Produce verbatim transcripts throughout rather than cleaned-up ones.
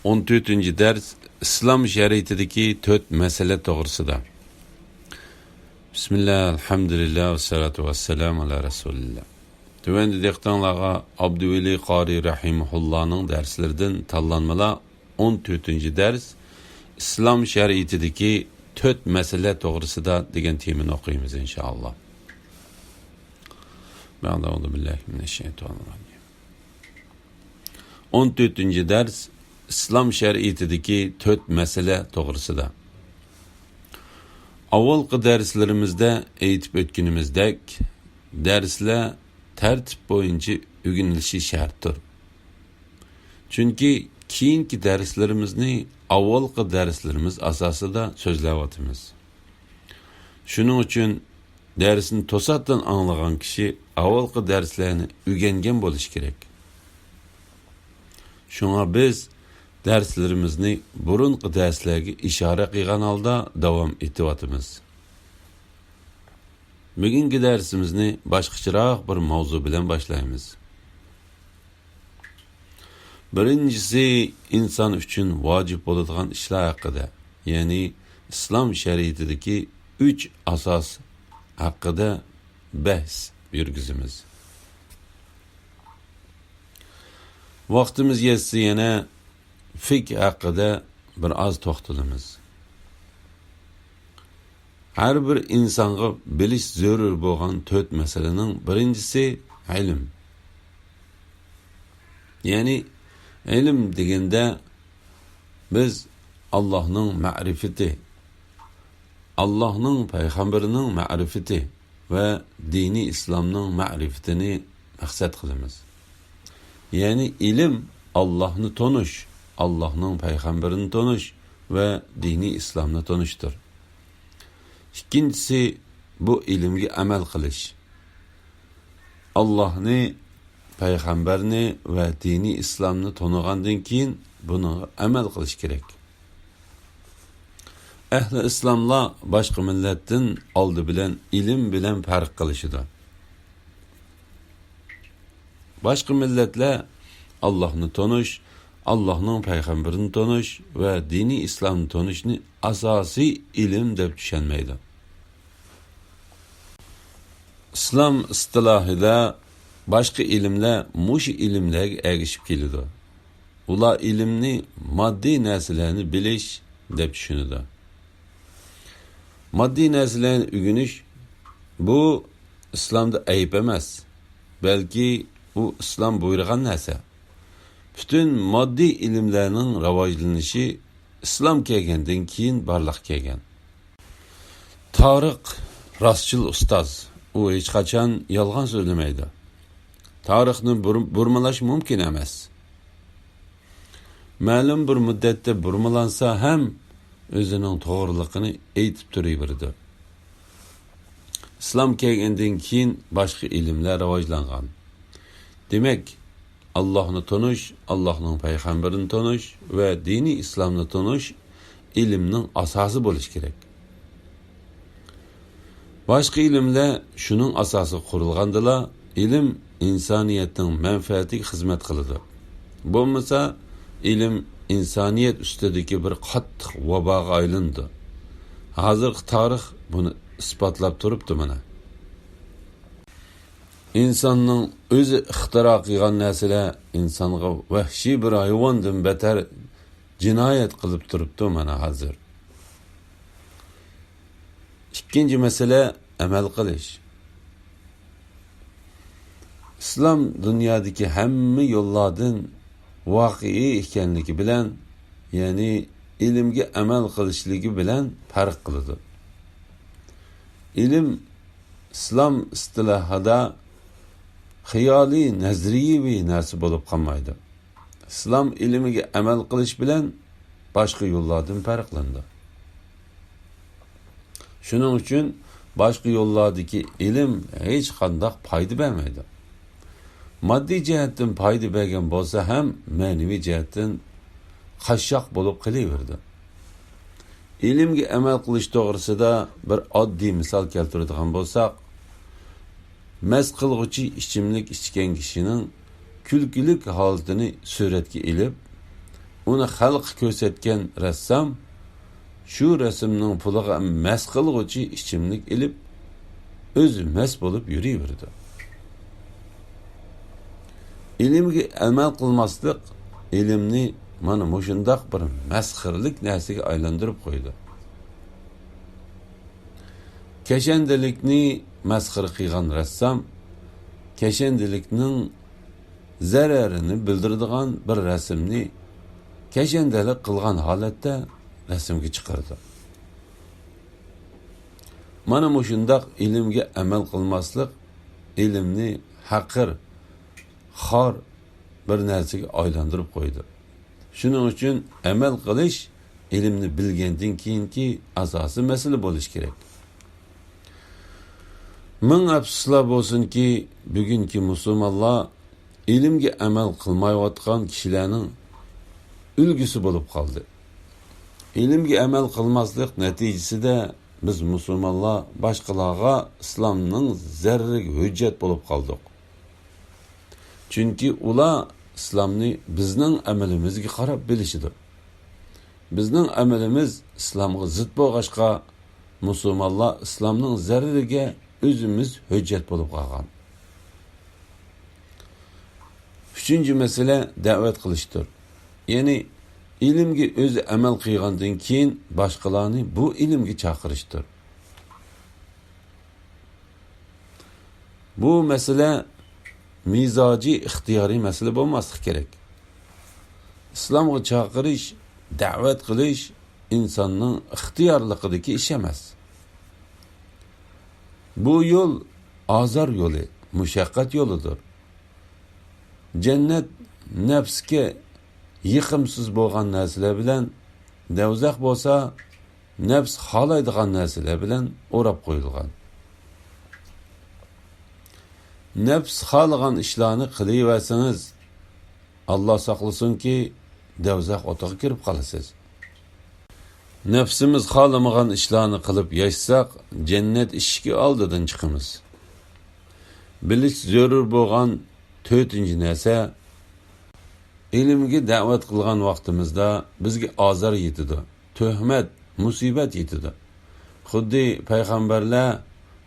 ئون تۆتىنچى دەرس، ئىسلام شەرىئىتىدىكى تۆت مەسىلە توغرىسىدا. بىسمىللا، ئەلھەمدۇلىللا، ۋەسسالاتۇ ۋەسسالامۇ ئالا رەسۇلىللا. تۆۋەندە دىققىتىڭلارغا ئابدۇۋەلى قارى رەھىمەھۇللانىڭ دەرسلىرىدىن تاللانمىلار، ئون تۆتىنچى دەرس، ئىسلام شەرىئىتىدىكى تۆت مەسىلە توغرىسىدا دېگەن تېمىنى ئوقۇيمىز، ئىنشائاللا. بەئدە، ئەئۇزۇ بىللاھى مىنەششەيتانىررەجىم. ئون تۆتىنچى دەرس، ئىسلام شەرىئىتىدىكى تۆت مەسىلە توغرىسىدا. ئاۋۋالقى دەرسلىرىمىزدە ئېيتىپ ئۆتكىنىمىزدەك، دەرسلەر تەرتىپ بويىچە ئۆگىنىلىشى شەرتتۇر. چۈنكى كېيىنكى دەرسلىرىمىزنى ئاۋۋالقى دەرسلىرىمىز ئاساسىدا سۆزلەۋاتىمىز. شۇنىڭ ئۈچۈن دەرسنى توساتتىن ئاڭلىغان كىشى ئاۋۋالقى دەرسلەرنى ئۆگەنگەن بولۇشى كېرەك. شۇڭا بىز دەرسلىرىمىزنى بۇرۇنقى دەرسلەرگە ئىشارە قىلغان ھالدا داۋام ئېتىۋاتىمىز. بۈگۈنكى دەرسىمىزنى باشقىچىراق بىر ماۋزۇ بىلەن باشلايمىز. بىرىنچىسى، ئىنسان ئۈچۈن ۋاجىپ بولىدىغان ئىشلار ھەققىدە، يەنى ئىسلام شەرىئىتىدىكى ئۈچ ئاساس ھەققىدە بەھس يۈرگۈزىمىز. ۋاقتىمىز يەتسە يەنە فىقھ ھەققىدە بىر ئاز توختىلىمىز. ھەر بىر ئىنسانغا بىلىش زۆرۈر بولغان تۆت مەسىلىنىڭ بىرىنچىسى ئىلىم. يەنى ئىلىم دېگەندە بىز ئاللاھنىڭ مەرىپىتى، ئاللاھنىڭ پەيغەمبىرىنىڭ مەرىپىتى ۋە دىنى ئىسلامنىڭ مەرىپىتىنى مەقسەت قىلىمىز. يەنى ئىلىم ئاللاھنى تونۇش، ئاللاھنىڭ پەيغەمبىرىنى تونۇش ۋە دىنى ئىسلامنى تونۇشتۇر. ئىككىنچىسى، بۇ ئىلىمگە ئەمەل قىلىش. ئاللاھنى، پەيغەمبەرنى ۋە دىنىي ئىسلامنى تونۇغاندىن كېيىن بۇنىڭغا ئەمەل قىلىش كېرەك. ئەھلى ئىسلاملار باشقا مىللەتتىن ئالدى بىلەن ئىلىم بىلەن پەرق قىلىشىدۇ. باشقا مىللەتلەر ئاللاھنى تونۇش، ئاللاھنىڭ پەيغەمبىرىنى تونۇش ۋە دىنىي ئىسلامنى تونۇشنى ئاساسىي ئىلىم دەپ چۈشەنمەيدۇ. ئىسلام ئىستىلاھىدا باشقا ئىلىملەر مۇشۇ ئىلىملەرگە ئەگىشىپ كېلىدۇ. ئۇلار ئىلىمنى ماددىي نەرسىلەرنى بىلىش دەپ چۈشىنىدۇ. ماددىي نەرسىلەرنى ئۆگىنىش، بۇ ئىسلامدا ئەيىب ئەمەس، بەلكى ئۇ ئىسلام بۇيرۇغان نەرسە. پۈتۈن ماددىي ئىلىملەرنىڭ راۋاجلىنىشى ئىسلام كەلگەندىن كېيىن بارلىققا كەلگەن. تارىق راستچىل ئۇستاز، ئۇ ھېچقاچان يالغان سۆزلىمەيدۇ. تارىخنى بۇر-، بۇرمىلاش مۇمكىن ئەمەس. مەلۇم بىر مۇددەتتە بۇرمىلانسا ھەم ئۆزىنىڭ توغرىلىقىنى ئېيتىپ تۇرۇۋېرىدۇ. ئىسلام كەلگەندىن كېيىن باشقا ئىلىملەر راۋاجلانغان. دېمەك، ئاللاھنى تونۇش، ئاللاھنىڭ پەيغەمبىرىنى تونۇش ۋە دىنىي ئىسلامنى تونۇش ئىلىمنىڭ ئاساسى بولۇشى كېرەك. باشقا ئىلىملەر شۇنىڭ ئاساسىغا قۇرۇلغاندىلا، ئىلىم ئىنسانىيەتنىڭ مەنپەئەتىگە خىزمەت قىلىدۇ. بولمىسا، ئىلىم ئىنسانىيەت ئۈستىدىكى بىر قاتتىق ۋاباغا ئايلىنىدۇ. ھازىرقى تارىخ بۇنى ئىسپاتلاپ تۇرۇپتۇ مانا. ئىنساننىڭ ئۆزى ئىختىرا قىلغان نەرسىلەر ئىنسانغا ۋەھشىي بىر ھايۋاندىن بەتەر جىنايەت قىلىپ تۇرۇپتۇ مانا ھازىر. ئىككىنچى مەسىلە، ئەمەل قىلىش. ئىسلام دۇنيادىكى ھەممە يوللاردىن ۋاقىئىي ئىكەنلىكى بىلەن، يەنى ئىلىمگە ئەمەل قىلىشلىكى بىلەن پەرق قىلىدۇ. ئىلىم ئىسلام ئىستىلاھىدا خىيالىي، نەزەرىيىۋى نەرسە بولۇپ قالمايدۇ. ئىسلام ئىلمىگە ئەمەل قىلىش بىلەن باشقا يوللاردىن پەرقلىنىدۇ. شۇنىڭ ئۈچۈن باشقا يوللاردىكى ئىلىم ھېچقانداق پايدا بەرمەيدۇ. ماددىي جەھەتتىن پايدا بەرگەن بولسا ھەم، مەنىۋى جەھەتتىن قاششاق بولۇپ قېلىۋېرىدۇ. ئىلىمگە ئەمەل قىلىش توغرىسىدا بىر ئاددىي مىسال كەلتۈرىدىغان بولساق، مەست قىلغۇچى ئىچىملىك ئىچكەن كىشىنىڭ كۈلكىلىك ھالىتىنى سۈرەتكە ئېلىپ، ئۇنى خەلققە كۆرسەتكەن رەسسام شۇ رەسىمنىڭ پۇلىغا مەس قىلغۇچى ئىچىملىك ئېلىپ، ئۆزى مەس بولۇپ يۈرۈۋېرىدۇ. ئىلىمگە ئەمەل قىلماسلىق ئىلىمنى مانا مۇشۇنداق بىر مەسخىرىلىك نەرسىگە ئايلاندۇرۇپ قويىدۇ. كەشەندىلىكنى مەسخىرە قىلغان رەسسام كەشەندىلىكنىڭ زەرىرىنى بىلدۈرىدىغان بىر رەسىمنى كەشەندىلىك قىلغان ھالەتتە رەسىمگە چىقىرىدۇ. مانا مۇشۇنداق ئىلىمگە ئەمەل قىلماسلىق ئىلىمنى ھەقىر، خار بىر نەرسىگە ئايلاندۇرۇپ قويىدۇ. شۇنىڭ ئۈچۈن ئەمەل قىلىش ئىلىمنى بىلگەندىن كېيىنكى ئاساسىي مەسىلە بولۇشى كېرەك. مىڭ ئەپسۇسلار بولسۇنكى، بۈگۈنكى مۇسۇلمانلار ئىلىمگە ئەمەل قىلمايۋاتقان كىشىلەرنىڭ ئۈلگىسى بولۇپ قالدى. ئىلىمگە ئەمەل قىلماسلىق نەتىجىسىدە بىز مۇسۇلمانلار باشقىلارغا ئىسلامنىڭ زەررىگە ھۆججەت بولۇپ قالدۇق. چۈنكى ئۇلار ئىسلامنى بىزنىڭ ئەمىلىمىزگە قاراپ بىلىشىدۇ. بىزنىڭ ئەمىلىمىز ئىسلامغا زىت بولغاچقا، مۇسۇلمانلار ئىسلامنىڭ زەرىرىگە ئۆزىمىز ھۆججەت بولۇپ قالغان. ئۈچىنچى مەسىلە دەۋەت قىلىشتۇر. يەنى ئىلىمگە ئۆزى ئەمەل قىلغاندىن كېيىن باشقىلارنى بۇ ئىلىمگە چاقىرىشتۇر. بۇ مەسىلە مىزاجى ئىختىيارىي مەسىلە بولماسلىقى كېرەك. ئىسلامغا چاقىرىش، دەۋەت قىلىش ئىنساننىڭ ئىختىيارلىقىدىكى ئىش ئەمەس. بۇ يول ئازار يولى، مۇشەققەت يولىدۇر. جەننەت نەپسكە يېقىمسىز بولغان نەرسىلەر بىلەن، دەۋزەخ بولسا نەپس خالايدىغان نەرسىلەر بىلەن ئوراپ قويۇلغان. نەپس خالىغان ئىشلارنى قىلىۋەرسىڭىز، ئاللا ساقلىسۇنكى، دەۋزەخ ئوتىغا كىرىپ قالىسىز. نەپسىمىز خالىمىغان ئىشلارنى قىلىپ ياشىساق، جەننەت ئىشىكى ئالدىدىن چىقىمىز. بىلىش زۆرۈر بولغان تۆتىنچى نەرسە، ئىلىمگە دەۋەت قىلغان ۋاقتىمىزدا بىزگە ئازار يېتىدۇ، تۆھمەت، مۇسىبەت يېتىدۇ. خۇددى پەيغەمبەرلەر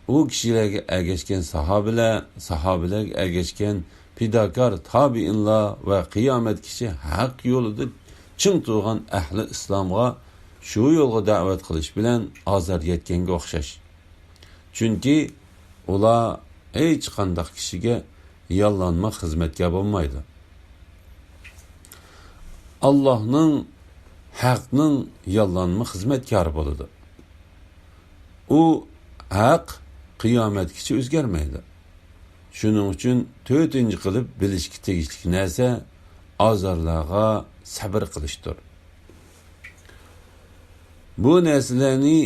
ئۇ كىشىلەرگە ئەگەشكەن ساھابىلەر، ساھابىلەرگە ئەگەشكەن پىداكار تابىئىنلار ۋە قىيامەتكىچە ھەق يولىدا چىڭ تۇرغان ئەھلى ئىسلامغا شۇ يولغا دەۋەت قىلىش بىلەن ئازار يەتكەنگە ئوخشاش. چۈنكى ئۇلار ھېچقانداق كىشىگە ياللانما خىزمەتكار بولمايدۇ. ئاللاھنىڭ، ھەقنىڭ ياللانما خىزمەتكارى بولىدۇ. ئۇ ھەق قىيامەتكىچە ئۆزگەرمەيدۇ. شۇنىڭ ئۈچۈن تۆتىنچى قىلىپ بىلىشكە تېگىشلىك نەرسە ئازارلارغا سەبر قىلىشتۇر. بۇ نەرسىلەرنى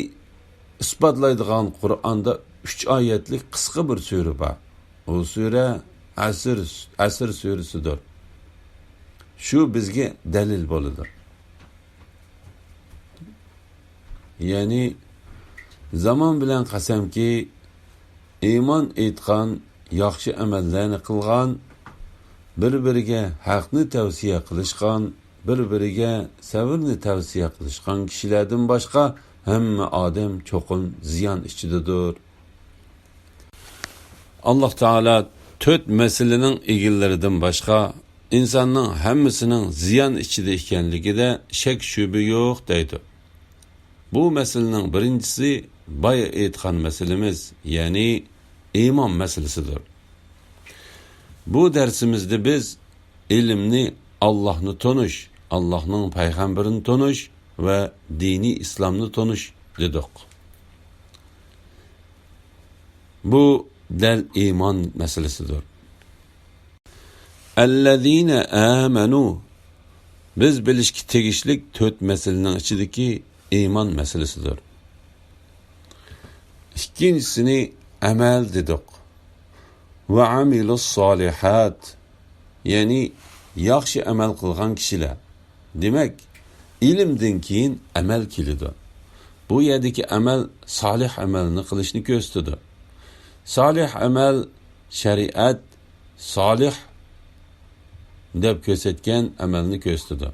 ئىسپاتلايدىغان قۇرئاندا ئۈچ ئايەتلىك قىسقا بىر سۈرە بار. ئۇ سۈرە ئەسر، ئەسر سۈرىسىدۇر. شۇ بىزگە دەلىل بولىدۇ. يەنى، زامان بىلەن قەسەمكى، ئىمان ئېيتقان، ياخشى ئەمەللەرنى قىلغان، بىر-بىرىگە ھەقنى تەۋسىيە قىلىشقان، بىر-بىرىگە سەۋرنى تەۋسىيە قىلىشقان كىشىلەردىن باشقا ھەممە ئادەم چوقۇم زىيان ئىچىدىدۇر. ئاللاھ تائالا تۆت مەسىلىنىڭ ئىگىلىرىدىن باشقا ئىنساننىڭ ھەممىسىنىڭ زىيان ئىچىدە ئىكەنلىكىدە شەك-شۈبھە يوق دەيدۇ. بۇ مەسىلىنىڭ بىرىنچىسى بايا ئېيتقان مەسىلىمىز، يەنى ئىمان مەسىلىسىدۇر. بۇ دەرسىمىزدە بىز ئىلىمنى ئاللاھنى تونۇش، ئاللاھنىڭ پەيغەمبىرىنى تونۇش ۋە دىنى ئىسلامنى تونۇش دېدۇق. بۇ دەل ئىمان مەسىلىسىدۇر. ئەللەزىنە ئامەنۇ، بىز بىلىشكە تېگىشلىك تۆت مەسىلىنىڭ ئىچىدىكى ئىمان مەسىلىسىدۇر. ئىككىنچىسىنى ئەمەل دېدۇق. ۋە ئامىلۇس سالىھات، يەنى ياخشى ئەمەل قىلغان كىشىلەر. دېمەك، ئىلىمدىن كېيىن ئەمەل كېلىدۇ. بۇ يەردىكى ئەمەل سالىھ ئەمەلنى قىلىشنى كۆرسىتىدۇ. سالىھ ئەمەل شەرىئەت سالىھ دەپ كۆرسەتكەن ئەمەلنى كۆرسىتىدۇ.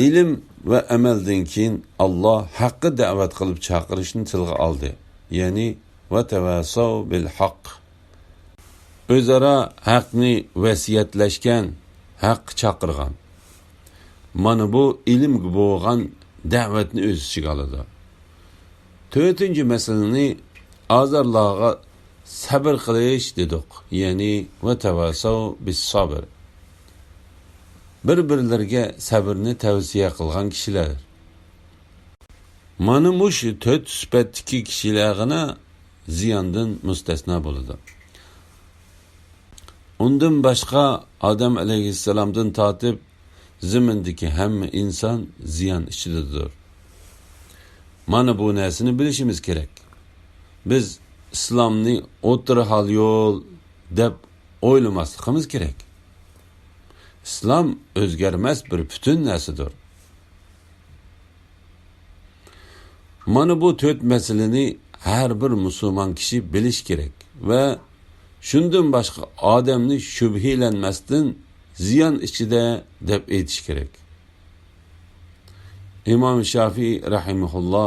ئىلىم ۋە ئەمەلدىن كېيىن ئاللا ھەققە دەۋەت قىلىپ چاقىرىشنى تىلغا ئالدى، يەنى «ۋە تەۋاساۋ بىل ھەق»، ئۆزئارا ھەقنى ۋەسىيەتلەشكەن، ھەققە چاقىرغان. مانا بۇ ئىلىمگە بولغان دەۋەتنى ئۆز ئىچىگە ئالىدۇ. تۆتىنچى مەسىلىنى ئازارلارغا سەبر قىلىش دېدۇق، يەنى «ۋە تەۋاساۋ بىس سابىر»، بىر-بىرلىرىگە سەبرنى تەۋسىيە قىلغان كىشىلەر. مانا مۇشۇ تۆت سۈپەتتىكى كىشىلەرغىلا زىياندىن مۇستەسنا بولىدۇ. ئۇندىن باشقا ئادەم ئەلەيھىسسالامدىن تارتىپ زېمىندىكى ھەممە ئىنسان زىيان ئىچىدىدۇر. مانا بۇ نەرسىنى بىلىشىمىز كېرەك. بىز ئىسلامنى ئوتتۇرا ھال يول دەپ ئويلىماسلىقىمىز كېرەك. ئىسلام ئۆزگەرمەس بىر پۈتۈن نەرسىدۇر. مانا بۇ تۆت مەسىلىنى ھەر بىر مۇسۇلمان كىشى بىلىشى كېرەك ۋە شۇندىن باشقا ئادەمنى شۈبھىلەنمەستىن زىيان ئىچىدە دەپ ئېيتىشى كېرەك. ئىمام شافىئىي رەھىمەھۇللا،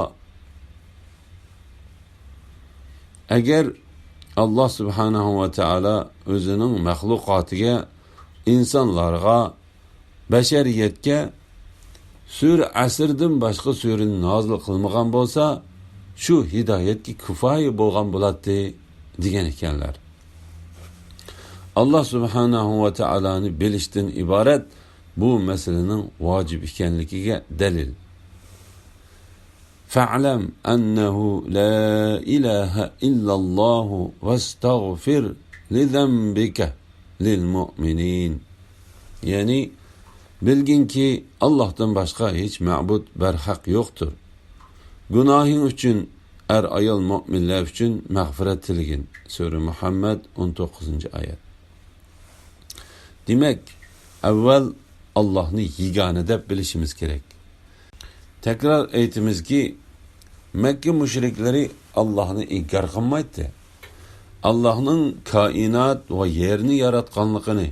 ئەگەر ئاللا سۇبھانەھۇ ۋە تائالا ئۆزىنىڭ مەخلۇقاتىگە، ئىنسانلارغا، بەشەرىيەتكە سۈرە ئەسردىن باشقا سۈرىنى نازىل قىلمىغان بولسا، شۇ ھىدايەتكە كۇپايە بولغان بولاتتى، دېگەن ئىكەنلەر. ئاللا سۇبھانەھۇ ۋە تائالانى بىلىشتىن ئىبارەت بۇ مەسىلىنىڭ ۋاجىپ ئىكەنلىكىگە دەلىل. فاعلم أنه لا إله إلا الله واستغفر لذنبك للمؤمنين. يەنى، بىلگىنكى، ئاللاھتىن باشقا ھېچ مەبۇد بەرھەق يوقتۇر. گۇناھىڭ ئۈچۈن ئەر-ئايال مۆمىنلەر ئۈچۈن مەغپىرەت تىلىگىن. سۈرە مۇھەممەد، ئون توققۇزىنچى ئايەت. دېمەك، ئەۋۋەل ئاللاھنى يېگانە دەپ بىلىشىمىز كېرەك. تەكرار ئېيتىمىزكى، مەككە مۇشرىكلىرى ئاللاھنى ئىنكار قىلمايتتى. ئاللاھنىڭ كائىنات ۋە يەرنى ياراتقانلىقىنى،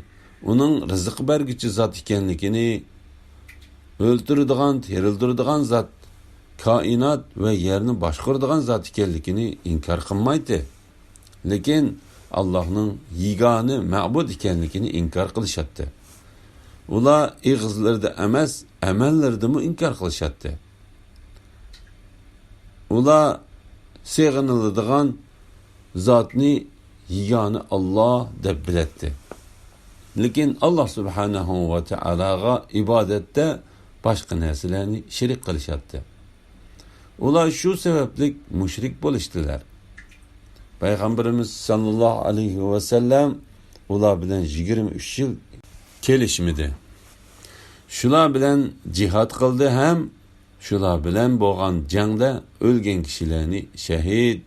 ئۇنىڭ رىزىق بەرگۈچى زات ئىكەنلىكىنى، ئۆلتۈرىدىغان، تىرىلدۈرىدىغان زات، كائىنات ۋە يەرنى باشقۇرىدىغان زات ئىكەنلىكىنى ئىنكار قىلمايتتى. لېكىن ئاللاھنىڭ يېگانە مەبۇد ئىكەنلىكىنى ئىنكار قىلىشاتتى. ئۇلار ئېغىزلىرىدا ئەمەس، ئەمەللىرىدىمۇ ئىنكار قىلىشاتتى. ئۇلار سېغىنىلىدىغان زاتنى يېگانە ئاللا دەپ بىلەتتى. لېكىن ئاللا سۇبھانەھۇ ۋە تائالاغا ئىبادەتتە باشقا نەرسىلەرنى شېرىك قىلىشاتتى. ئۇلار شۇ سەۋەبلىك مۇشرىك بولۇشتىلەر. پەيغەمبىرىمىز ساللاللاھۇ ئەلەيھى ۋەسەللەم ئۇلار بىلەن يىگىرمە ئۈچ يىل كېلىشمىدى. شۇلار بىلەن جىھاد قىلدى ھەم شۇلار بىلەن بولغان جەڭدە ئۆلگەن كىشىلەرنى شەھىد،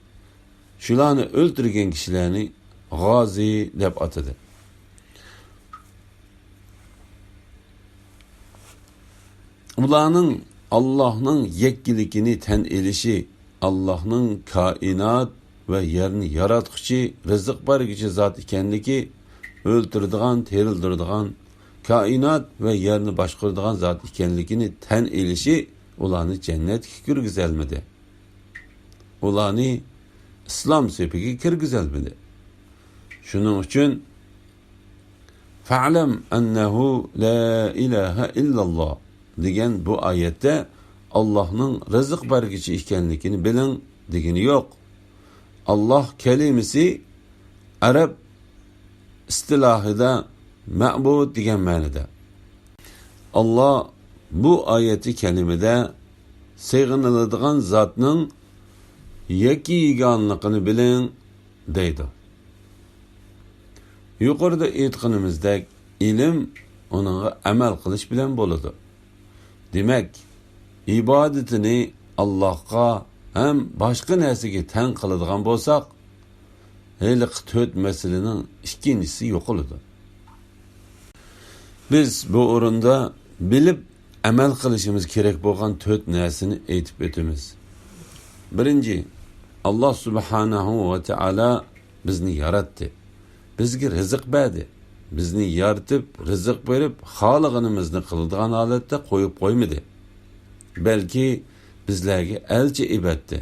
شۇلارنى ئۆلتۈرگەن كىشىلەرنى غازى دەپ ئاتىدى. ئۇلارنىڭ ئاللاھنىڭ يەككىلىكىنى تەن ئېلىشى، ئاللاھنىڭ كائىنات ۋە يەرنى ياراتقۇچى، رىزىق بەرگۈچى زات ئىكەنلىكى، ئۆلتۈرىدىغان، تىرىلدۈرىدىغان، كائىنات ۋە يەرنى باشقۇرىدىغان زات ئىكەنلىكىنى تەن ئېلىشى ئۇلارنى جەننەتكە كىرگۈزەلمىدى. ئۇلارنى ئىسلام سېپىگە كىرگۈزەلمىدى. شۇنىڭ ئۈچۈن «فاعلم أنه لا إله إلا الله» دېگەن بۇ ئايەتتە «ئاللاھنىڭ رىزىق بەرگۈچى ئىكەنلىكىنى بىلىڭ» دېگىنى يوق. ئاللاھ كەلىمىسى ئەرەب ئىستىلاھىدا مەبۇد دېگەن مەنىدە. ئاللاھ بۇ ئايەتى كەلىمىدە سېغىنىلىدىغان زاتنىڭ يەككە يېگانىلىقىنى بىلىڭ دەيدۇ. يۇقىرىدا ئېيتقىنىمىزدەك، ئىلىم ئۇنىڭغا ئەمەل قىلىش بىلەن بولىدۇ. دېمەك، ئىبادىتىنى ئاللاھقا ھەم باشقا نەرسىگە تەڭ قىلىدىغان بولساق، ھېلىقى تۆت مەسىلىنىڭ ئىككىنچىسى يوقىلىدۇ. بىز بۇ ئورۇندا بىلىپ ئەمەل قىلىشىمىز كېرەك بولغان تۆت نەرسىنى ئېيتىپ ئۆتىمىز. بىرىنچى، ئاللاھ سۇبھانەھۇ ۋە تائالا بىزنى ياراتتى، بىزگە رىزىق بەردى. بىزنى يارىتىپ، رىزىق بېرىپ، خالىغىنىمىزنى قىلىدىغان ھالەتتە قويۇپ قويمىدى. بەلكى بىزلەرگە ئەلچى ئەۋەتتى.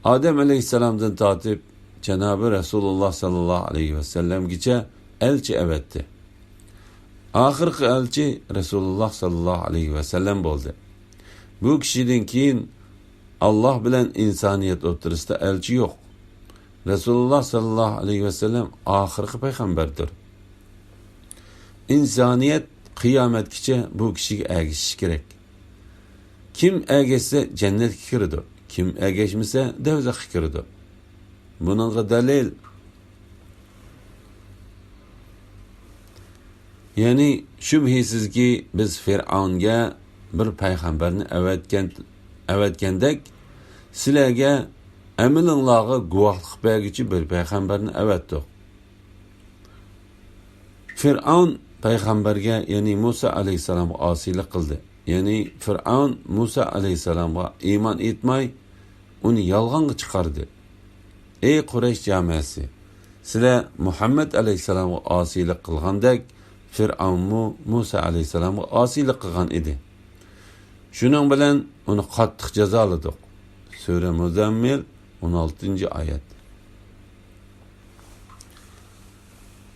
ئادەم ئەلەيھىسسالامدىن تارتىپ، جانابى رەسۇلۇللاھ ساللاللاھۇ ئەلەيھى ۋەسەللەمگىچە ئەلچى ئەۋەتتى. ئاخىرقى ئەلچى رەسۇلۇللاھ ساللاللاھۇ ئەلەيھى ۋەسەللەم بولدى. بۇ كىشىدىن كېيىن ئاللاھ بىلەن ئىنسانىيەت ئوتتۇرىسىدا ئەلچى يوق. رەسۇلۇللاھ ساللاللاھۇ ئەلەيھى ۋەسەللەم ئاخىرقى پەيغەمبەردۇر. ئىنسانىيەت قىيامەتكىچە بۇ كىشىگە ئەگىشىشى كېرەك. كىم ئەگەشسە جەننەتكە كىرىدۇ، كىم ئەگەشمىسە دوزاخقا كىرىدۇ. بۇنىڭغا دەلىل، يەنى شۈبھىسىزكى، بىز فىرئەۋنگە بىر پەيغەمبەرنى ئەۋەتكەن، ئەۋەتكەندەك، سىلەرگە ئەمىلىڭلارغا گۇۋاھلىق بەرگۈچى بىر پەيغەمبەرنى ئەۋەتتۇق. فىرئەۋن پەيغەمبەرگە، يەنى مۇسا ئەلەيھىسسالامغا ئاسىيلىق قىلدى. يەنى فىرئەۋن مۇسا ئەلەيھىسسالامغا ئىمان ئېيتماي، ئۇنى يالغانغا چىقاردى. ئەي قۇرەيش جامەسى! سىلەر مۇھەممەد ئەلەيھىسسالامغا ئاسىيلىق قىلغاندەك، فىرئەۋنمۇ مۇسا ئەلەيھىسسالامغا ئاسىيلىق قىلغان ئىدى. شۇنىڭ بىلەن ئۇنى قاتتىق جازالىدۇق. سۈرە مۇزەممىل، ئون ئالتىنچى ئايەت.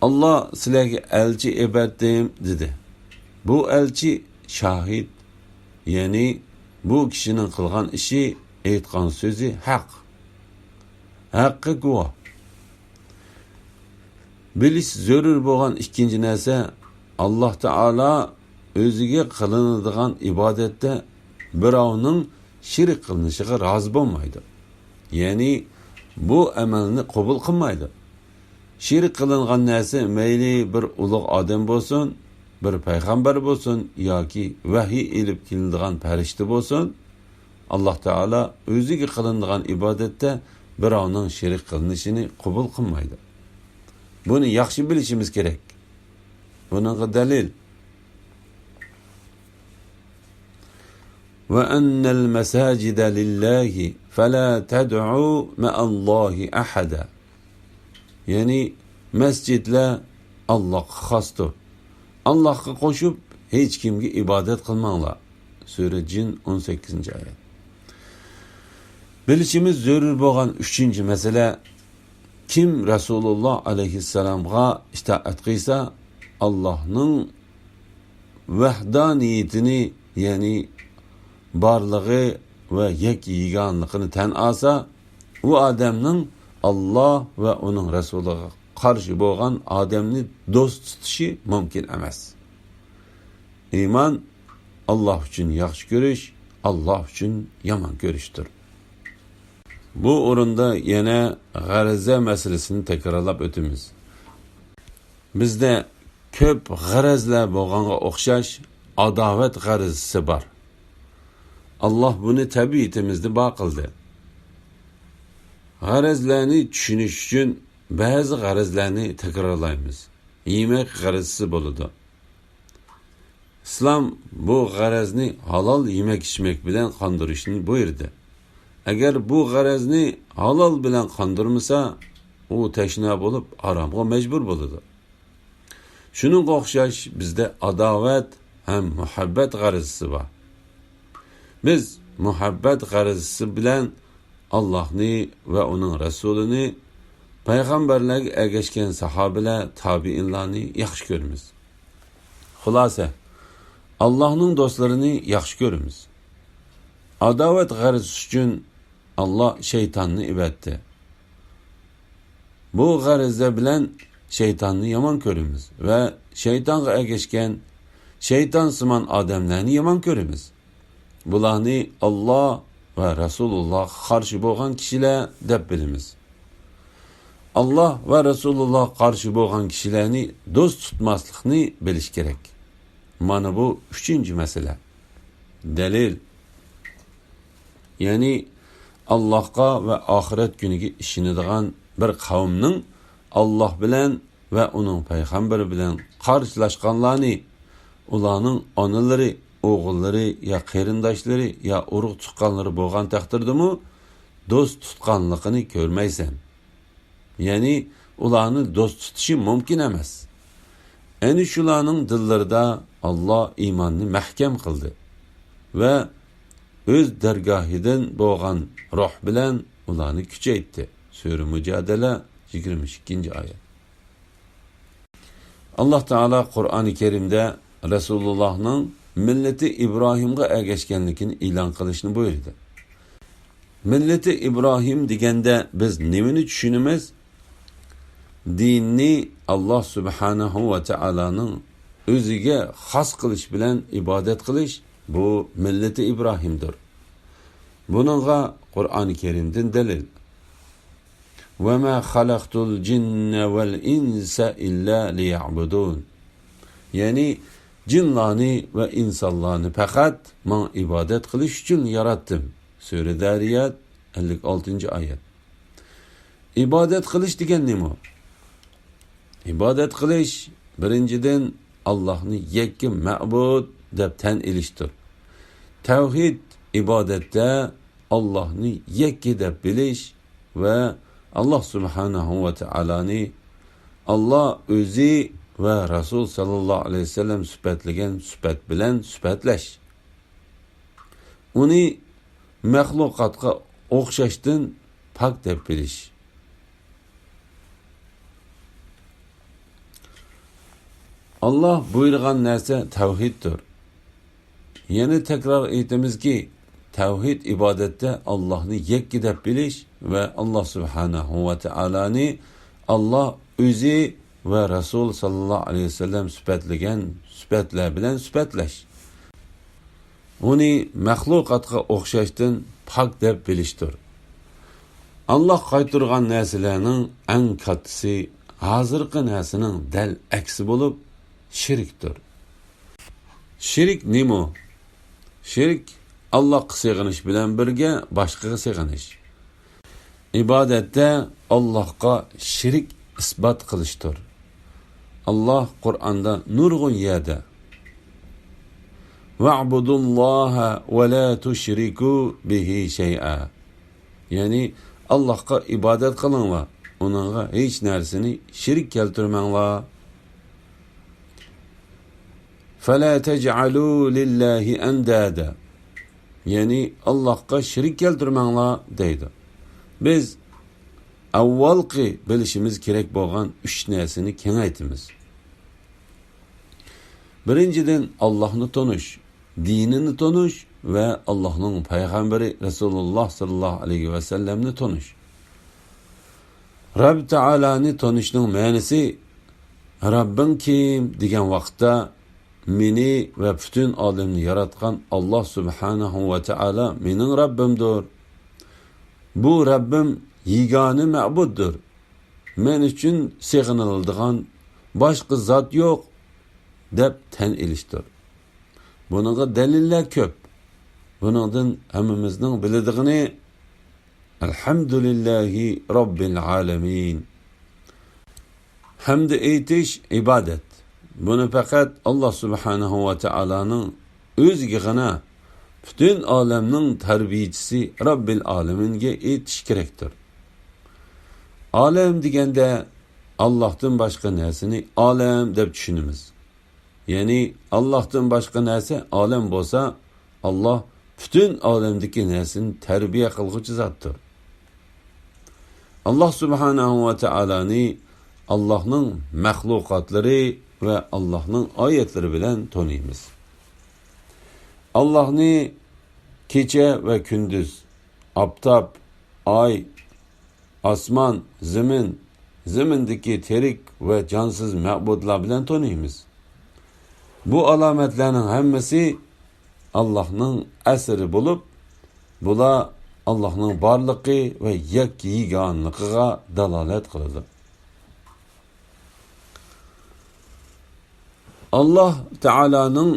ئاللاھ سىلەرگە ئەلچى ئەۋەتتىم دېدى. بۇ ئەلچى شاھىت، يەنى بۇ كىشىنىڭ قىلغان ئىشى، ئېيتقان سۆزى ھەق. ھەققە گۇۋاھ. بىلىش زۆرۈر بولغان ئىككىنچى نەرسە، ئاللاھ تائالا ئۆزىگە قىلىنىدىغان ئىبادەتتە بىراۋنىڭ شېرىك قىلىنىشىغا رازى بولمايدۇ. يەنى بۇ ئەمەلنى قوبۇل قىلمايدۇ. شېرىك قىلىنغان نەرسە مەيلى بىر ئۇلۇغ ئادەم بولسۇن، بىر پەيغەمبەر بولسۇن ياكى ۋەھىي ئېلىپ كېلىنىدىغان پەرىشتە بولسۇن، ئاللاھ تائالا ئۆزىگە قىلىنىدىغان ئىبادەتتە بىراۋنىڭ شېرىك قىلىنىشىنى قوبۇل قىلمايدۇ. بۇنى ياخشى بىلىشىمىز كېرەك. بۇنىڭغا دەلىل، وأن المساجد لله فلا تدعوا مع الله أحدا. يەنى مەسچىتلەر ئاللاھقا خاستۇر. ئاللاھقا قوشۇپ ھېچكىمگە ئىبادەت قىلماڭلار. سۈرە جىن، ئون سەككىزىنچى ئايەت. بىلىشىمىز زۆرۈر بولغان ئۈچىنچى مەسىلە، كىم رەسۇلۇللاھ ئەلەيھىسسالامغا ئىتائەت قىلسا، ئاللاھنىڭ ۋەھدانىيىتىنى، يەنى بارلىقى ۋە يەككە يېگانىلىقىنى تەن ئالسا، ئۇ ئادەمنىڭ ئاللاھ ۋە ئۇنىڭ رەسۇلىغا قارشى بولغان ئادەمنى دوست تۇتۇشى مۇمكىن ئەمەس. ئىمان، ئاللاھ ئۈچۈن ياخشى كۆرۈش، ئاللاھ ئۈچۈن يامان كۆرۈشتۇر. بۇ ئورۇندا يەنە غەرىزە مەسىلىسىنى تەكرارلاپ ئۆتىمىز. بىزدە كۆپ غەرەزلەر بولغانغا ئوخشاش ئاداۋەت غەرىزىسى بار. ئاللاھ بۇنى تەبىئىتىمىزدە بار قىلدى. غەرەزلەرنى چۈشىنىش ئۈچۈن بەزى غەرەزلەرنى تەكرارلايمىز. يېمەك غەرىزىسى بولىدۇ. ئىسلام بۇ غەرەزنى ھالال يېمەك-ئىچمەك بىلەن قاندۇرۇشنى بۇيرۇدى. ئەگەر بۇ غەرەزنى ھالال بىلەن قاندۇرمىسا، ئۇ تەشنا بولۇپ، ھارامغا مەجبۇر بولىدۇ. شۇنىڭغا ئوخشاش بىزدە ئاداۋەت ھەم مۇھەببەت غەرىزىسى بار. بىز مۇھەببەت غەرىزىسى بىلەن ئاللاھنى ۋە ئۇنىڭ رەسۇلىنى، پەيغەمبەرلەرگە ئەگەشكەن ساھابىلەر، تابىئىنلارنى ياخشى كۆرىمىز. خۇلاسە، ئاللاھنىڭ دوستلىرىنى ياخشى كۆرىمىز. ئاداۋەت غەرىزىسى ئۈچۈن ئاللاھ شەيتاننى ئەۋەتتى. بۇ غەرىزە بىلەن شەيتاننى يامان كۆرىمىز ۋە شەيتانغا ئەگەشكەن شەيتانسىمان ئادەملەرنى يامان كۆرىمىز. بۇلارنى ئاللاھ ۋە رەسۇلۇللاھقا قارشى بولغان كىشىلەر دەپ بىلىمىز. ئاللاھ ۋە رەسۇلۇللاھقا قارشى بولغان كىشىلەرنى دوست تۇتماسلىقنى بىلىش كېرەك. مانا بۇ ئۈچىنچى مەسىلە. دەلىل. يەنى ئاللاھقا ۋە ئاخىرەت كۈنىگە ئىشىنىدىغان بىر قەۋمنىڭ ئاللاھ بىلەن ۋە ئۇنىڭ پەيغەمبىرى بىلەن قارشىلاشقانلارنى، ئۇلارنىڭ ئانىلىرى، ئوغۇللىرى يا قېرىنداشلىرى يا ئۇرۇق تۇغقانلىرى بولغان تەقدىردىمۇ دوست تۇتقانلىقىنى كۆرمەيسەن. يەنى ئۇلارنى دوست تۇتۇشى مۇمكىن ئەمەس. ئەنە شۇلارنىڭ دىللىرىدا ئاللا ئىماننى مەھكەم قىلدى ۋە ئۆز دەرگاھىدىن بولغان روھ بىلەن ئۇلارنى كۈچەيتتى. سۈرە مۇجادىلە، يىگىرمە ئىككىنچى ئايەت. ئاللا تائالا قۇرئانى كەرىمدە رەسۇلۇللاھنىڭ مىللىتى ئىبراھىمغا ئەگەشكەنلىكىنى ئېلان قىلىشنى بۇيرۇدى. مىللىتى ئىبراھىم دېگەندە بىز نېمىنى چۈشىنىمىز؟ دىننى ئاللا سۇبھانەھۇ ۋە تائالانىڭ ئۆزىگە خاس قىلىش بىلەن ئىبادەت قىلىش، بۇ مىللىتى ئىبراھىمدۇر. بۇنىڭغا قۇرئانى كەرىمدىن دەلىل. وَمَا خَلَقْتُ الْجِنَّ وَالْإِنْسَ إِلَّا لِيَعْبُدُونِ. يەنى، جىنلارنى ۋە ئىنسانلارنى پەقەت ماڭا ئىبادەت قىلىش ئۈچۈن ياراتتىم. سۈرە زارىيات، ئەللىك ئالتىنچى ئايەت. ئىبادەت قىلىش دېگەن نېمە؟ ئىبادەت قىلىش، بىرىنچىدىن، ئاللاھنى يەككە مەبۇد دەپ تەن ئېلىشتۇر. تەۋھىد ئىبادەتتە ئاللاھنى يەككە دەپ بىلىش ۋە ئاللاھ سۇبھانەھۇ ۋە تائالانى ئاللاھ ئۆزى ۋە رەسۇل ساللاللاھۇ ئەلەيھى ۋەسەللەم سۈپەتلىگەن سۈپەت بىلەن سۈپەتلەش. ئۇنى مەخلۇقاتقا ئوخشاشتىن پاك دەپ بىلىش. ئاللاھ بۇيرۇغان نەرسە تەۋھىدتۇر. يەنە تەكرار ئېيتىمىزكى، تەۋھىد ئىبادەتتە ئاللاھنى يەككە دەپ بىلىش ۋە ئاللاھ سۇبھانەھۇ ۋە تائالانى ئاللاھ ئۆزى ۋە رەسۇل ساللاللاھۇ ئەلەيھى ۋەسەللەم سۈپەتلىگەن سۈپەتلەر بىلەن سۈپەتلەش. ئۇنى مەخلۇقاتقا ئوخشاشتىن پاك دەپ بىلىشتۇر. ئاللاھ قايتۇرغان نەرسىلەرنىڭ ئەڭ كاتتىسى ھازىرقى نەرسىنىڭ دەل ئەكسى بولۇپ، شىركتۇر. شىرك نېمە؟ شىرك ئاللاھقا سېغىنىش بىلەن بىرگە باشقىغا سېغىنىش. ئىبادەتتە ئاللاھقا شېرىك ئىسبات قىلىشتۇر. ئاللاھ قۇرئاندا نۇرغۇن يەردە، «وَاعْبُدُوا اللَّهَ وَلَا تُشْرِكُوا بِهِ شَيْئًا»، يەنى، ئاللاھقا ئىبادەت قىلىڭلار، ئۇنىڭغا ھېچ نەرسىنى شېرىك كەلتۈرمەڭلار. «فَلَا تَجْعَلُوا لِلَّهِ أَنْدَادًا»، يەنى، ئاللاھقا شېرىك كەلتۈرمەڭلار دەيدۇ. بىز ئاۋۋالقى بىلىشىمىز كېرەك بولغان ئۈچ نەرسىنى كېڭەيتىمىز. بىرىنچىدىن، ئاللاھنى تونۇش، دىنىنى تونۇش ۋە ئاللاھنىڭ پەيغەمبىرى رەسۇلۇللاھ ساللاللاھۇ ئەلەيھى ۋەسەللەمنى تونۇش. رەب تائالانى تونۇشنىڭ مەنىسى، رەببىڭ كىم دېگەن ۋاقىتتا، مېنى ۋە پۈتۈن ئالەمنى ياراتقان ئاللاھ سۇبھانەھۇ ۋە تائالا مېنىڭ رەببىمدۇر. بۇ رەببىم يېگانە مەبۇدتۇر. مەن ئۈچۈن سېغىنىلىدىغان باشقا زات يوق، دەپ تەن ئېلىشتۇر. بۇنىڭغا دەلىللەر كۆپ. بۇنىڭدىن ھەممىمىزنىڭ بىلىدىغىنى، «ئەلھەمدۇلىللاھى رەببىل ئالەمىن». ھەمدە ئېيتىش ئىبادەت. بۇنى پەقەت ئاللاھ سۇبھانەھۇ ۋە تائالانىڭ ئۆزىگىغىنا، پۈتۈن ئالەمنىڭ تەربىيىچىسى رەببىل ئالەمىنگە ئېيتىش كېرەكتۇر. ئالەم دېگەندە، ئاللاھتىن باشقا نەرسىنى ئالەم دەپ چۈشىنىمىز. يەنى، ئاللاھتىن باشقا نەرسە ئالەم بولسا، ئاللاھ پۈتۈن ئالەمدىكى نەرسىنى تەربىيە قىلغۇچى زاتتۇر. ئاللاھ سۇبھانەھۇ ۋە تائالانى ئاللاھنىڭ مەخلۇقاتلىرى ۋە ئاللاھنىڭ ئايەتلىرى بىلەن تونۇيمىز. ئاللاھنى كېچە ۋە كۈندۈز، ئاپتاپ، ئاي، ئاسمان، زېمىن، زېمىندىكى تىرىك ۋە جانسىز مەبۇدلار بىلەن تونۇيمىز. بۇ ئالامەتلەرنىڭ ھەممىسى ئاللاھنىڭ ئەسىرى بولۇپ، بۇلار ئاللاھنىڭ بارلىقى ۋە يەككە يېگانىلىقىغا دالالەت قىلىدۇ. ئاللاھ تائالانىڭ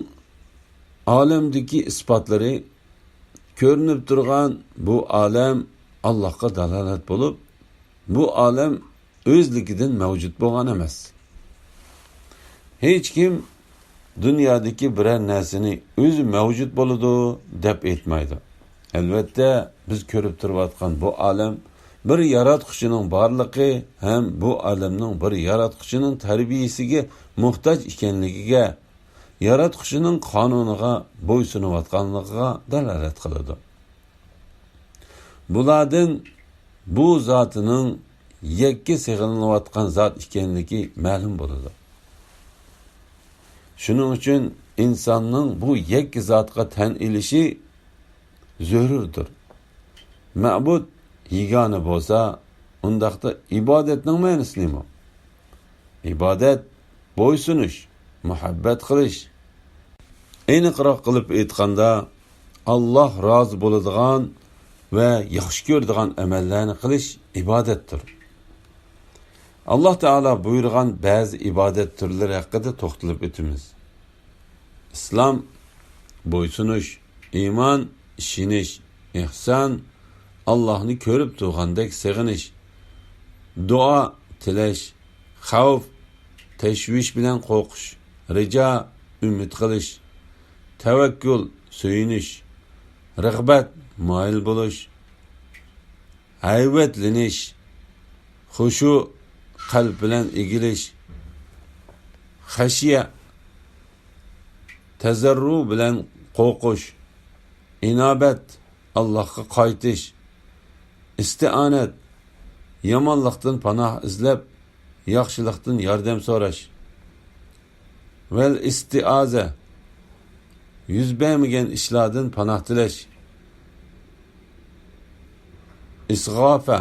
ئالەمدىكى ئىسپاتلىرى، كۆرۈنۈپ تۇرغان بۇ ئالەم ئاللاھقا دالالەت بولۇپ، بۇ ئالەم ئۆزلۈكىدىن مەۋجۇت بولغان ئەمەس. ھېچكىم دۇنيادىكى بىرەر نەرسىنى ئۆزى مەۋجۇت بولىدۇ دەپ ئېيتمايدۇ. ئەلۋەتتە، بىز كۆرۈپ تۇرۇۋاتقان بۇ ئالەم بىر ياراتقۇچىنىڭ بارلىقى ھەم بۇ ئالەمنىڭ بىر ياراتقۇچىنىڭ تەربىيىسىگە موھتاج ئىكەنلىكىگە، ياراتقۇچىنىڭ قانۇنىغا بويسۇنۇۋاتقانلىقىغا دالالەت قىلىدۇ. بۇلاردىن بۇ زاتىنىڭ يەككە سېغىنىلىۋاتقان زات ئىكەنلىكى مەلۇم بولىدۇ. شۇنىڭ ئۈچۈن ئىنساننىڭ بۇ يەككە زاتقا تەن ئېلىشى زۆرۈردۇر. مەبۇد يېگانە بولسا، ئۇنداقتا ئىبادەتنىڭ مەنىسى نېمە؟ ئىبادەت، بويسۇنۇش، مۇھەببەت قىلىش. ئېنىقراق قىلىپ ئېيتقاندا، ئاللاھ رازى بولىدىغان ۋە ياخشى كۆرىدىغان ئەمەللەرنى قىلىش ئىبادەتتۇر. ئاللاھ تائالا بۇيرۇغان بەزى ئىبادەت تۈرلىرى ھەققىدە توختىلىپ ئۆتىمىز. ئىسلام، بويسۇنۇش، ئىمان، ئىشىنىش، ئېھسان، ئاللاھنى كۆرۈپ تۇرغاندەك سېغىنىش، دۇئا، تىلەش، خەۋپ، تەشۋىش بىلەن قورقۇش، رىجا، ئۈمىد قىلىش، تەۋەككۈل، سۆيۈنۈش، رىغبەت، مايىل بولۇش، ھەيۋەتلىنىش، خۇشۇ، قەلب بىلەن ئېگىلىش، خەشيە، تەزەررۇ بىلەن قورقۇش، ئىنابەت، ئاللاھقا قايتىش، ئىستىئانەت، يامانلىقتىن پاناھ ئىزلەپ، ياخشىلىقتىن ياردەم سوراش، ۋەل ئىستىئازە، يۈز بەرمىگەن ئىشلاردىن پاناھ تىلەش، ئىستىغاپە،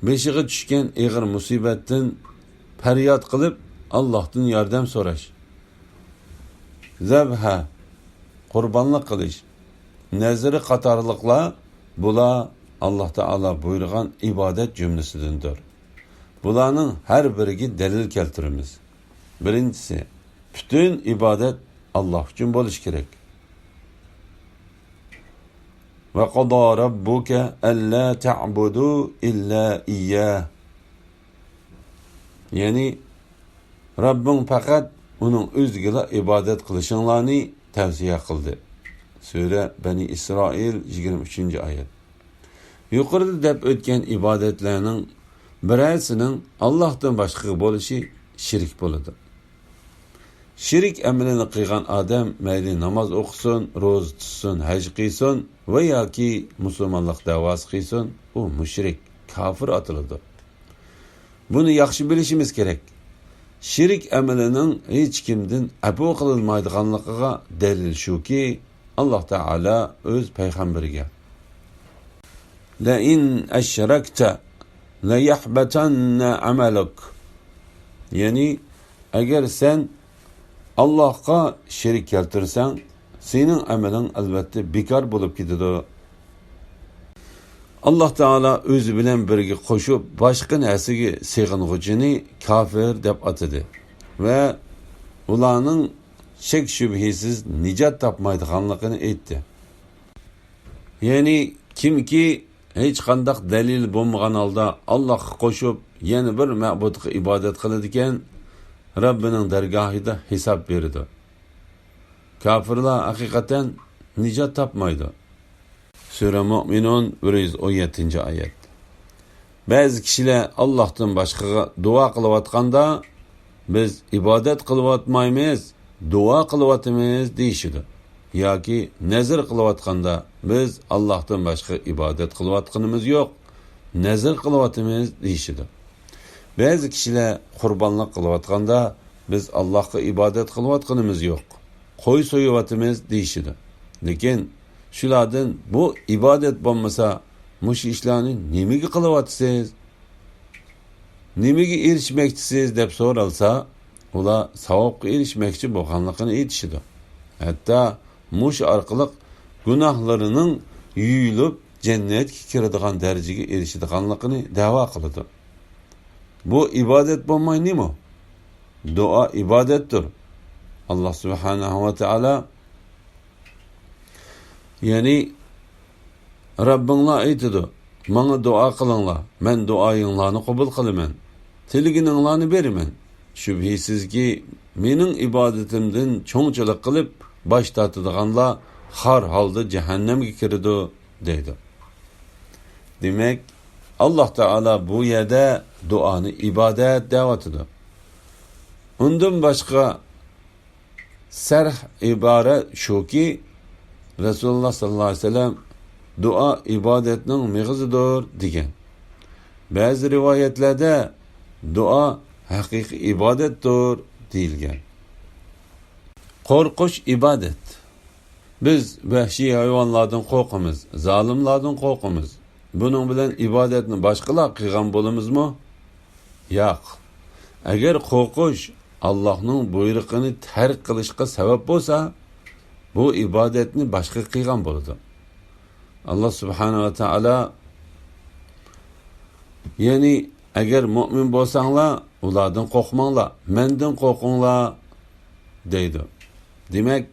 بېشىغا چۈشكەن ئېغىر مۇسىبەتتىن پەرياد قىلىپ، ئاللاھتىن ياردەم سوراش، زەبھە، قۇربانلىق قىلىش، نەزرى قاتارلىقلار، بۇلار ئاللاھ تائالا بۇيرۇغان ئىبادەت جۈملىسىدىندۇر. بۇلارنىڭ ھەر بىرىگە دەلىل كەلتۈرىمىز. بىرىنچىسى، پۈتۈن ئىبادەت ئاللاھ ئۈچۈن بولۇشى كېرەك. وَقَضَى رَبُّكَ أَلَّا تَعْبُدُوا إِلَّا إِيَّاهُ. يەنى، رەببىڭ پەقەت ئۇنىڭ ئۆزىگىلا ئىبادەت قىلىشىڭلارنى تەۋسىيە قىلدى. سۈرە بەنى ئىسرائىل، يىگىرمە ئۈچىنچى ئايەت. يۇقىرىدا دەپ ئۆتكەن ئىبادەتلەرنىڭ بىرەرسىنىڭ ئاللاھتىن باشقىغا بولۇشى شىرك بولىدۇ. شىرك ئەمىلىنى قىلغان ئادەم مەيلى ناماز ئوقۇسۇن، روزا تۇتسۇن، ھەج قىلسۇن ۋە ياكى مۇسۇلمانلىق دەۋاسى قىلسۇن، ئۇ مۇشرىك، كاپىر ئاتىلىدۇ. بۇنى ياخشى بىلىشىمىز كېرەك. شىرك ئەمىلىنىڭ ھېچكىمدىن ئەپۇ قىلىنمايدىغانلىقىغا دەلىل شۇكى، ئاللاھ تائالا ئۆز پەيغەمبىرىگە، لَئِنْ أَشْرَكْتَ لَيَحْبَطَنَّ عَمَلُكَ. يەنى، ئەگەر سەن ئاللاھقا شېرىك كەلتۈرسەڭ، سېنىڭ ئەمىلىڭ ئەلۋەتتە بىكار بولۇپ كېتىدۇ. ئاللاھ تائالا ئۆزى بىلەن بىرگە قوشۇپ، باشقا نەرسىگە سېغىنغۇچىنى كاپىر دەپ ئاتىدى ۋە ئۇلارنىڭ شەك-شۈبھىسىز نىجات تاپمايدىغانلىقىنى ئېيتتى. يەنى، كىمكى ھېچقانداق دەلىل بولمىغان ھالدا ئاللاھقا قوشۇپ، يەنە بىر مەبۇدقا ئىبادەت قىلىدىكەن، رەببىنىڭ دەرگاھىدا ھېساب بېرىدۇ. كاپىرلار ھەقىقەتەن نىجات تاپمايدۇ. سۈرە مۇئمىنۇن، بىر يۈز ئون يەتتىنچى ئايەت. بەزى كىشىلەر ئاللاھتىن باشقىغا دۇئا قىلىۋاتقاندا، بىز ئىبادەت قىلىۋاتمايمىز، دۇئا قىلىۋاتىمىز دېيىشىدۇ. ياكى نەزىر قىلىۋاتقاندا، بىز ئاللاھتىن باشقا ئىبادەت قىلىۋاتقىنىمىز يوق، نەزىر قىلىۋاتىمىز دېيىشىدۇ. بەزى كىشىلەر قۇربانلىق قىلىۋاتقاندا، بىز ئاللاھقا ئىبادەت قىلىۋاتقىنىمىز يوق، قوي سويۇۋاتىمىز دېيىشىدۇ. لېكىن شۇلاردىن بۇ ئىبادەت بولمىسا، مۇشۇ ئىشلارنى نېمىگە قىلىۋاتىسىز؟ نېمىگە ئېرىشمەكچىسىز دەپ سورالسا، ئۇلار ساۋابقا ئېرىشمەكچى بولغانلىقىنى ئېيتىشىدۇ. ھەتتا مۇشۇ ئارقىلىق گۇناھلىرىنىڭ يۇيۇلۇپ، جەننەتكە كىرىدىغان دەرىجىگە ئېرىشىدىغانلىقىنى دەۋا قىلىدۇ. بۇ ئىبادەت بولماي نېمە؟ دۇئا ئىبادەتتۇر. ئاللاھ سۇبھانەھۇ ۋە تائالا، يەنى رەببىڭلار ئېيتىدۇ، ماڭا دۇئا قىلىڭلار، مەن دۇئايىڭلارنى قوبۇل قىلىمەن، تىلىگىنىڭلارنى بېرىمەن. شۈبھىسىزكى، مېنىڭ ئىبادىتىمدىن چوڭچىلىق قىلىپ باش تارتىدىغانلار خار ھالدا جەھەننەمگە كىرىدۇ، دەيدۇ. دېمەك، ئاللاھ تائالا بۇ يەردە دۇئانى ئىبادەت دەۋاتىدۇ. ئۇندىن باشقا سەرھ ئىبارە شۇكى، رەسۇلۇللاھ ساللاللاھۇ ئەلەيھى ۋەسەللەم دۇئا ئىبادەتنىڭ مېغىزىدۇر دېگەن. بەزى رىۋايەتلەردە دۇئا ھەقىقىي ئىبادەتتۇر دېيىلگەن. قورقۇش ئىبادەت. بىز ۋەھشىي ھايۋانلاردىن قورقىمىز، زالىملاردىن قورقىمىز. بۇنىڭ بىلەن ئىبادەتنى باشقىلار قىلغان بولىمىزمۇ؟ ياق. ئەگەر قورقۇش ئاللاھنىڭ بۇيرۇقىنى تەرك قىلىشقا سەۋەب بولسا، بۇ ئىبادەتنى باشقا قىلغان بولىدۇ. ئاللاھ سۇبھانەھۇ ۋە تائالا، يەنى، ئەگەر مۆمىن بولساڭلار، ئۇلاردىن قورقماڭلار، مەندىن قورقۇڭلار، دەيدۇ. دېمەك،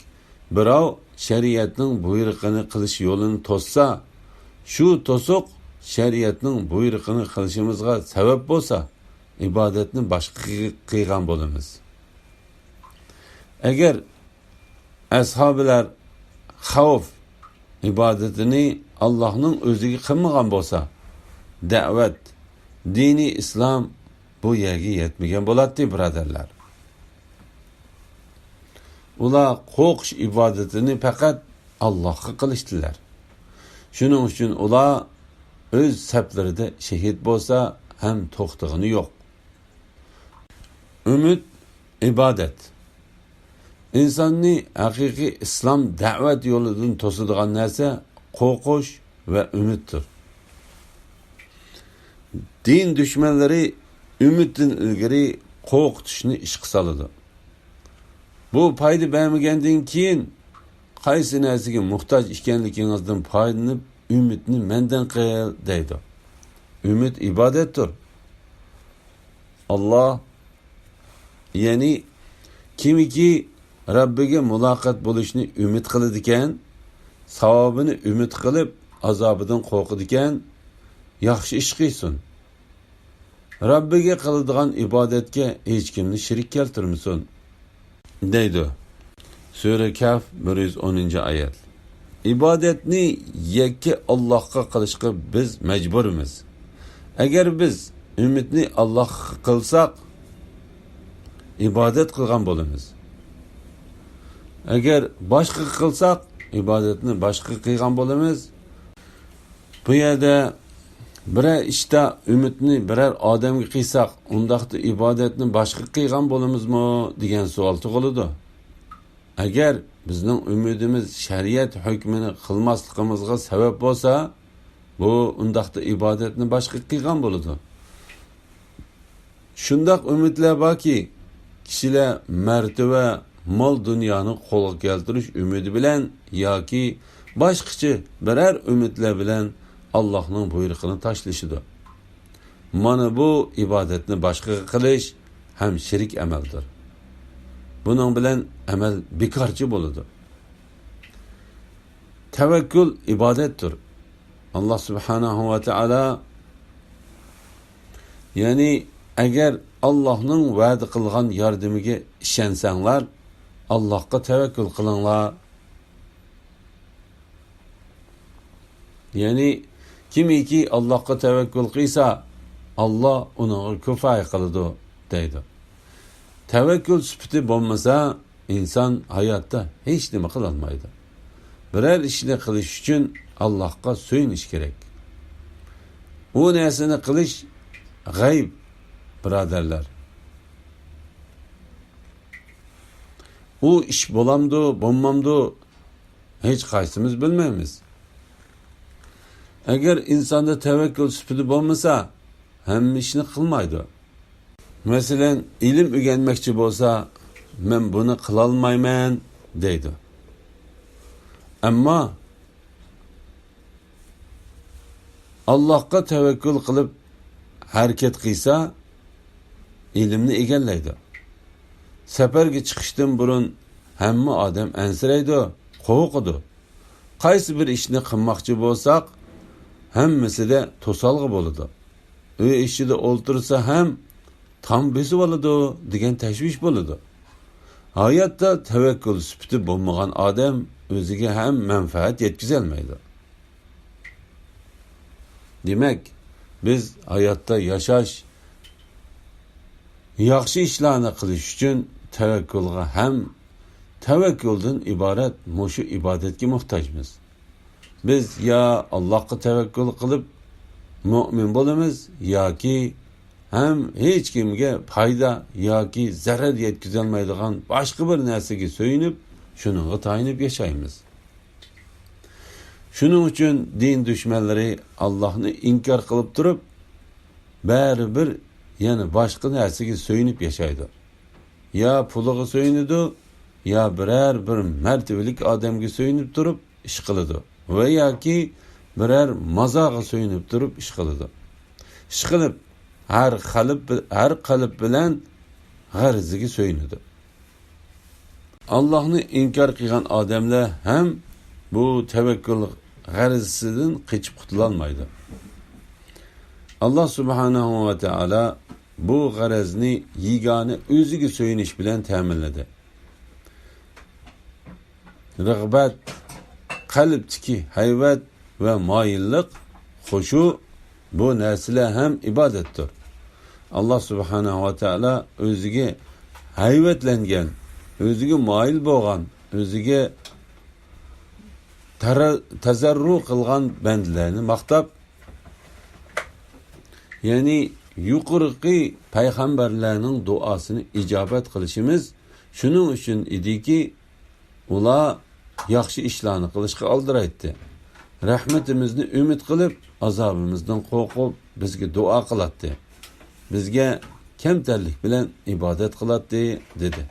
بىراۋ شەرىئەتنىڭ بۇيرۇقىنى قىلىش يولىنى توسسا، شۇ توسۇق شەرىئەتنىڭ بۇيرۇقىنى قىلىشىمىزغا سەۋەب بولسا، ئىبادەتنى باشقا قىلغان بولىمىز. ئەگەر ئەسھابىلەر خەۋپ ئىبادىتىنى ئاللاھنىڭ ئۆزىگە قىلمىغان بولسا، دەۋەت، دىنى ئىسلام بۇ يەرگە يەتمىگەن بولاتتى، بۇرادەرلەر. ئۇلار قورقۇش ئىبادىتىنى پەقەت ئاللاھقا قىلىشتىلەر. شۇنىڭ ئۈچۈن ئۇلار ئۆز سەپلىرىدە شېھىت بولسا ھەم توختىغىنى يوق. ئۈمىد ئىبادەت. ئىنساننى ھەقىقىي ئىسلام دەۋەت يولىدىن توسىدىغان نەرسە قورقۇش ۋە ئۈمىدتۇر. دىن دۈشمەنلىرى ئۈمىدتىن ئىلگىرى قورقۇتۇشنى ئىشقا سالىدۇ. بۇ پايدا بەرمىگەندىن كېيىن، قايسى نەرسىگە موھتاج ئىكەنلىكىڭىزدىن پايدىلىنىپ، ئۈمىدنى مەندىن قىل، دەيدۇ. ئۈمىد ئىبادەتتۇر. ئاللاھ، يەنى، كىمكى رەببىگە مۇلاقات بولۇشنى ئۈمىد قىلىدىكەن، ساۋابىنى ئۈمىد قىلىپ، ئازابىدىن قورقىدىكەن، ياخشى ئىش قىلسۇن. رەببىگە قىلىدىغان ئىبادەتكە ھېچكىمنى شېرىك كەلتۈرمىسۇن، دەيدۇ. سۈرە كەھف، بىر يۈز ئونىنچى ئايەت. ئىبادەتنى يەككە ئاللاھقا قىلىشقا بىز مەجبۇرمىز. ئەگەر بىز ئۈمىدنى ئاللاھقا قىلساق، ئىبادەت قىلغان بولىمىز. ئەگەر باشقىغا قىلساق، ئىبادەتنى باشقىغا قىلغان بولىمىز. بۇ يەردە بىرەر ئىشتا ئۈمىدنى بىرەر ئادەمگە قىلساق، ئۇنداقتا ئىبادەتنى باشقىغا قىلغان بولىمىزمۇ دېگەن سوئال تۇغۇلىدۇ. ئەگەر بىزنىڭ ئۈمىدىمىز شەرىئەت ھۆكمىنى قىلماسلىقىمىزغا سەۋەب بولسا، بۇ ئۇنداقتا ئىبادەتنى باشقىغا قىلغان بولىدۇ. شۇنداق ئۈمىدلەر باركى، كىشىلەر مەرتىۋە، مال-دۇنيانى قولغا كەلتۈرۈش ئۈمىدى بىلەن ياكى باشقىچە بىرەر ئۈمىدلەر بىلەن ئاللاھنىڭ بۇيرۇقىنى تاشلىشىدۇ. مانا بۇ ئىبادەتنى باشقىغا قىلىش ھەم شېرىك ئەمەلدۇر. بۇنىڭ بىلەن ئەمەل بىكارچى بولىدۇ. تەۋەككۈل ئىبادەتتۇر. ئاللاھ سۇبھانەھۇ ۋە تائالا، يەنى، ئەگەر ئاللاھنىڭ ۋەدە قىلغان ياردىمىگە ئىشەنسەڭلار، ئاللاھقا تەۋەككۈل قىلىڭلار. يەنى، كىمكى ئاللاھقا تەۋەككۈل قىلسا، ئاللاھ ئۇنىڭغا كۇپايە قىلىدۇ، دەيدۇ. تەۋەككۈل سۈپىتى بولمىسا، ئىنسان ھاياتتا ھېچنېمە قىلالمايدۇ. بىرەر ئىشنى قىلىش ئۈچۈن ئاللاھقا سۆيۈنۈش كېرەك. ئۇ نەرسىنى قىلىش غەيب، بۇرادەرلەر. ئۇ ئىش بولامدۇ، بولمامدۇ، ھېچ قايسىمىز بىلمەيمىز. ئەگەر ئىنساندا تەۋەككۈل سۈپىتى بولمىسا، ھەممە ئىشنى قىلمايدۇ. مەسىلەن، ئىلىم ئۆگەنمەكچى بولسا، مەن بۇنى قىلالمايمەن، دەيدۇ. ئەمما ئاللاھقا تەۋەككۈل قىلىپ ھەرىكەت قىلسا، ئىلىمنى ئىگىلەيدۇ. سەپەرگە چىقىشتىن بۇرۇن ھەممە ئادەم ئەنسىرەيدۇ، قورقىدۇ. قايسى بىر ئىشنى قىلماقچى بولساق، ھەممىسىدە توسالغۇ بولىدۇ. ئۆي ئىچىدە ئولتۇرسا ھەم تام بېسىۋالىدۇ دېگەن تەشۋىش بولىدۇ. ھاياتتا تەۋەككۈل سۈپىتى بولمىغان ئادەم ئۆزىگە ھەم مەنپەئەت يەتكۈزەلمەيدۇ. دېمەك، بىز ھاياتتا ياشاش، ياخشى ئىشلارنى قىلىش ئۈچۈن تەۋەككۈلغا ھەم تەۋەككۈلدىن ئىبارەت مۇشۇ ئىبادەتكە موھتاجمىز. بىز يا ئاللاھقا تەۋەككۈل قىلىپ مۆمىن بولىمىز، ياكى ھەم ھېچكىمگە پايدا ياكى زەرەر يەتكۈزەلمەيدىغان باشقا بىر نەرسىگە سۆيۈنۈپ، شۇنىڭغا تايىنىپ ياشايمىز. شۇنىڭ ئۈچۈن دىن دۈشمەنلىرى ئاللاھنى ئىنكار قىلىپ تۇرۇپ، بەرىبىر يەنە باشقا نەرسىگە سۆيۈنۈپ ياشايدۇ. يا پۇلىغا سۆيۈنىدۇ، يا بىرەر بىر مەرتىۋىلىك ئادەمگە سۆيۈنۈپ تۇرۇپ ئىش قىلىدۇ ۋە ياكى بىرەر مازاغا سۆيۈنۈپ تۇرۇپ ئىش قىلىدۇ. ئىشقىلىپ، ھەر قەلب، ھەر قەلب بىلەن غەرىزىگە سۆيۈنىدۇ. ئاللاھنى ئىنكار قىلغان ئادەملەر ھەم بۇ تەۋەككۈل غەرىزىسىدىن قېچىپ قۇتۇلالمايدۇ. ئاللاھ سۇبھانەھۇ ۋە تائالا بۇ غەرەزنى يېگانە ئۆزىگە سۆيۈنۈش بىلەن تەمىنلىدى. رىغبەت، قەلبتىكى ھەيۋەت ۋە مايىللىق، خۇشۇ، بۇ نەرسىلەر ھەم ئىبادەتتۇر. ئاللاھ سۇبھانەھۇ ۋە تائالا ئۆزىگە ھەيۋەتلەنگەن، ئۆزىگە مايىل بولغان، ئۆزىگە تەرە-، تەزەررۇ قىلغان بەندىلەرنى ماختاپ، يەنى يۇقىرىقى پەيغەمبەرلەرنىڭ دۇئاسىنى ئىجابەت قىلىشىمىز شۇنىڭ ئۈچۈن ئىدىكى، ئۇلار ياخشى ئىشلارنى قىلىشقا ئالدىرايتتى. رەھمىتىمىزنى ئۈمىد قىلىپ، ئازابىمىزدىن قورقۇپ، بىزگە دۇئا قىلاتتى. بىزگە كەمتەرلىك بىلەن ئىبادەت قىلاتتى، دېدى.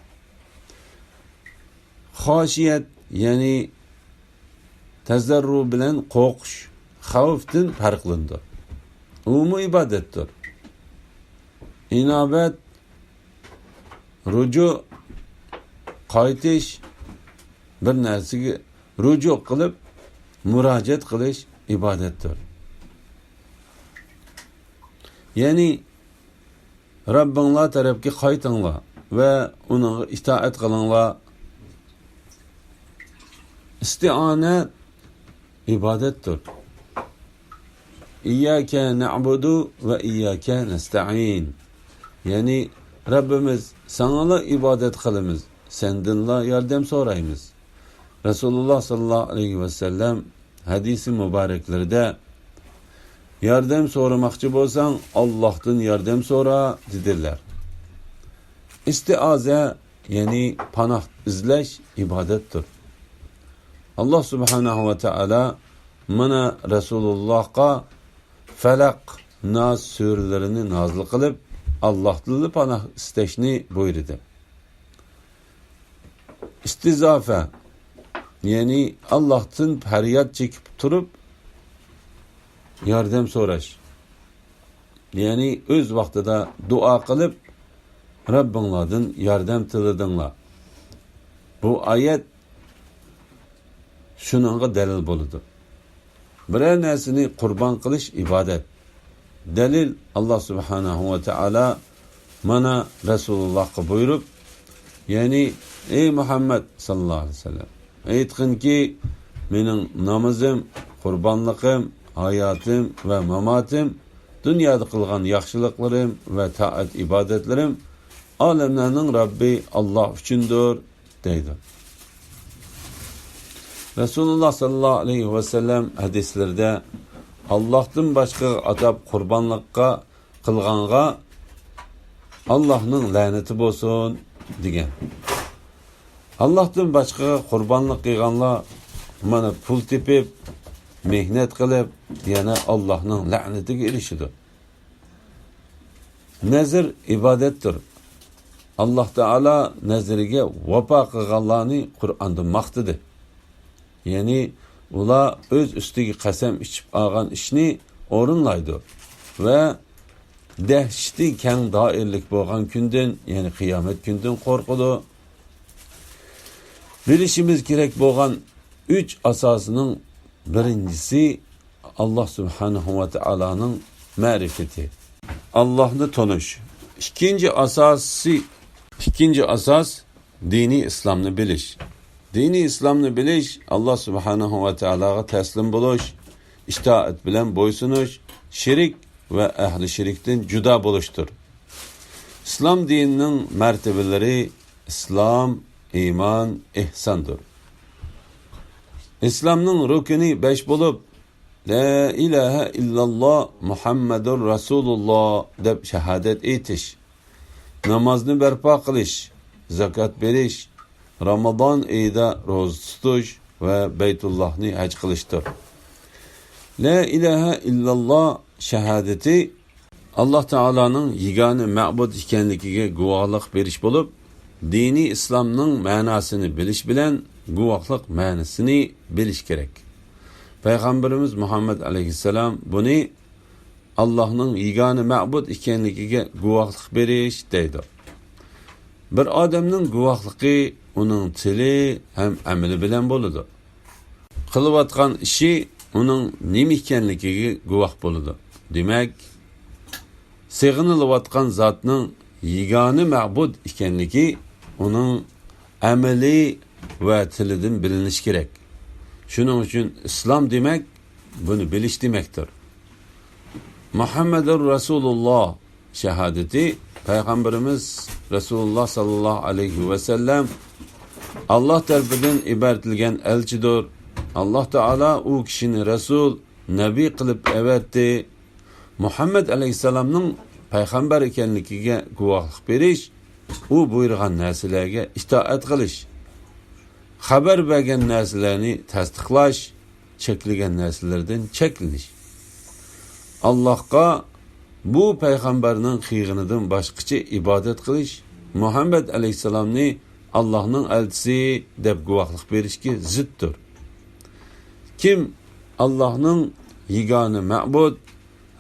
خاشىيەت، يەنى تەزەررۇ بىلەن قورقۇش، خەۋپتىن پەرقلىنىدۇ. ئۇمۇ ئىبادەتتۇر. ئىنابەت، رۇجۇ، قايتىش، بىر نەرسىگە رۇجۇ قىلىپ، مۇراجىئەت قىلىش ئىبادەتتۇر. يەنى، رەببىڭلار تەرەپكە قايتىڭلار ۋە ئۇنىڭغا ئىتائەت قىلىڭلار. ئىستىئانە ئىبادەتتۇر. ئىيياكە نەئبۇدۇ ۋە ئىيياكە نەستەئىن. يەنى، رەببىمىز، ساڭىلا ئىبادەت قىلىمىز، سەندىنلا ياردەم سورايمىز. رەسۇلۇللاھ ساللاللاھۇ ئەلەيھى ۋەسەللەم ھەدىسى مۇبارەكلىرىدە، ياردەم سورىماقچى بولساڭ، ئاللاھتىن ياردەم سورا، دېدىلەر. ئىستىئازە، يەنى پاناھ ئىزلەش ئىبادەتتۇر. ئاللاھ سۇبھانەھۇ ۋە تائالا مانا رەسۇلۇللاھقا فەلەق، ناس سۈرىلىرىنى نازىل قىلىپ، ئاللاھتىنلا پاناھ ئىستەشنى بۇيرۇدى. ئىستىزافە، يەنى ئاللاھتىن پەرياد چېكىپ تۇرۇپ ياردەم سوراش. يەنى ئۆز ۋاقتىدا دۇئا قىلىپ، رەببىڭلاردىن ياردەم تىلىدىڭلار. بۇ ئايەت شۇنىڭغا دەلىل بولىدۇ. بىرەر نەرسىنى قۇربان قىلىش ئىبادەت. دەلىل، ئاللاھ سۇبھانەھۇ ۋە تائالا مانا رەسۇلۇللاھقا بۇيرۇپ، يەنى، ئەي مۇھەممەد ساللاللاھۇ ئەلەيھى ۋەسەللەم، ئېيتقىنكى، مېنىڭ نامىزىم، قۇربانلىقىم، ھاياتىم ۋە ماماتىم، دۇنيادا قىلغان ياخشىلىقلىرىم ۋە تائەت ئىبادەتلىرىم ئالەملەرنىڭ رەببى ئاللاھ ئۈچۈندۇر، دەيدۇ. رەسۇلۇللاھ ساللاللاھۇ ئەلەيھى ۋەسەللەم ھەدىسلىرىدە، ئاللاھتىن باشقىغا ئاتاپ قۇربانلىققا قىلغانغا ئاللاھنىڭ لەنىتى بولسۇن، دېگەن. ئاللاھتىن باشقىغا قۇربانلىق قىلغانلار مانا پۇل تېپىپ، مېھنەت قىلىپ، يەنە ئاللاھنىڭ لەنىتىگە ئېرىشىدۇ. نەزىر ئىبادەتتۇر. ئاللاھ تائالا نەزىرىگە ۋاپا قىلغانلارنى قۇرئاندا ماختىدى. يەنى ئۇلار ئۆز ئۈستىگە قەسەم ئىچىپ ئالغان ئىشنى ئورۇنلايدۇ ۋە دەھشىتى كەڭ دائىرىلىك بولغان كۈندىن، يەنى قىيامەت كۈنىدىن قورقىدۇ. بىلىشىمىز كېرەك بولغان ئۈچ ئاساسنىڭ بىرىنچىسى، ئاللاھ سۇبھانەھۇ ۋە تائالانىڭ مەرىپىتى. ئاللاھنى تونۇش. ئىككىنچى ئاساسى، ئىككىنچى ئاساس، دىنىي ئىسلامنى بىلىش. دىنىي ئىسلامنى بىلىش، ئاللاھ سۇبھانەھۇ ۋە تائالاغا تەسلىم بولۇش، ئىتائەت بىلەن بويسۇنۇش، شېرىك ۋە ئەھلى شېرىكتىن جۇدا بولۇشتۇر. ئىسلام دىنىنىڭ مەرتىۋىلىرى ئىسلام، ئىمان، ئېھساندۇر. ئىسلامنىڭ رۇكنى بەش بولۇپ، لا ئىلاھە ئىللاللا مۇھەممەدۇر رەسۇلۇللا دەپ شاھادەت ئېيتىش، نامازنى بەرپا قىلىش، زاكات بېرىش، رامىزان ئېيىدا روزا تۇتۇش ۋە بەيتۇللاھنى ھەج قىلىشتۇر. لا ئىلاھە ئىللاللا شاھادىتى ئاللاھ تائالانىڭ يېگانە مەبۇد ئىكەنلىكىگە گۇۋاھلىق بېرىش بولۇپ، دىنىي ئىسلامنىڭ مەناسىنى بىلىش بىلەن گۇۋاھلىق مەنىسىنى بىلىش كېرەك. پەيغەمبىرىمىز مۇھەممەد ئەلەيھىسسالام بۇنى ئاللاھنىڭ يېگانە مەبۇد ئىكەنلىكىگە گۇۋاھلىق بېرىش دەيدۇ. بىر ئادەمنىڭ گۇۋاھلىقى ئۇنىڭ تىلى ھەم ئەمىلى بىلەن بولىدۇ. قىلىۋاتقان ئىشى ئۇنىڭ نېمە ئىكەنلىكىگە گۇۋاھ بولىدۇ. دېمەك، سېغىنىلىۋاتقان زاتنىڭ يېگانە مەبۇد ئىكەنلىكى ئۇنىڭ ئەمىلى ۋە تىلىدىن بىلىنىشى كېرەك. شۇنىڭ ئۈچۈن ئىسلام دېمەك، بۇنى بىلىش دېمەكتۇر. مۇھەممەدۇر رەسۇلۇللا شاھادىتى پەيغەمبىرىمىز رەسۇلۇللا ساللاللاھۇ ئەلەيھى ۋەسەللەم ئاللاھ تەرىپىدىن ئىبەرىتىلگەن ئەلچىدۇر. ئاللاھ تائالا ئۇ كىشىنى رەسۇل، نەبىي قىلىپ ئەۋەتتى. مۇھەممەد ئەلەيھىسسالامنىڭ پەيغەمبەر ئىكەنلىكىگە گۇۋاھلىق بېرىش، ئۇ بۇيرۇغان نەرسىلەرگە ئىتائەت قىلىش، خەۋەر بەرگەن نەرسىلەرنى تەستىقلاش، چەكلىگەن نەرسىلەردىن چەكلىنىش. ئاللاھقا بۇ پەيغەمبەرنىڭ قىلغىنىدىن باشقىچە ئىبادەت قىلىش، مۇھەممەد ئەلەيھىسسالامنى ئاللاھنىڭ ئەلچىسى دەپ گۇۋاھلىق بېرىشكە زىتتۇر. كىم ئاللاھنىڭ يېگانە مەبۇد،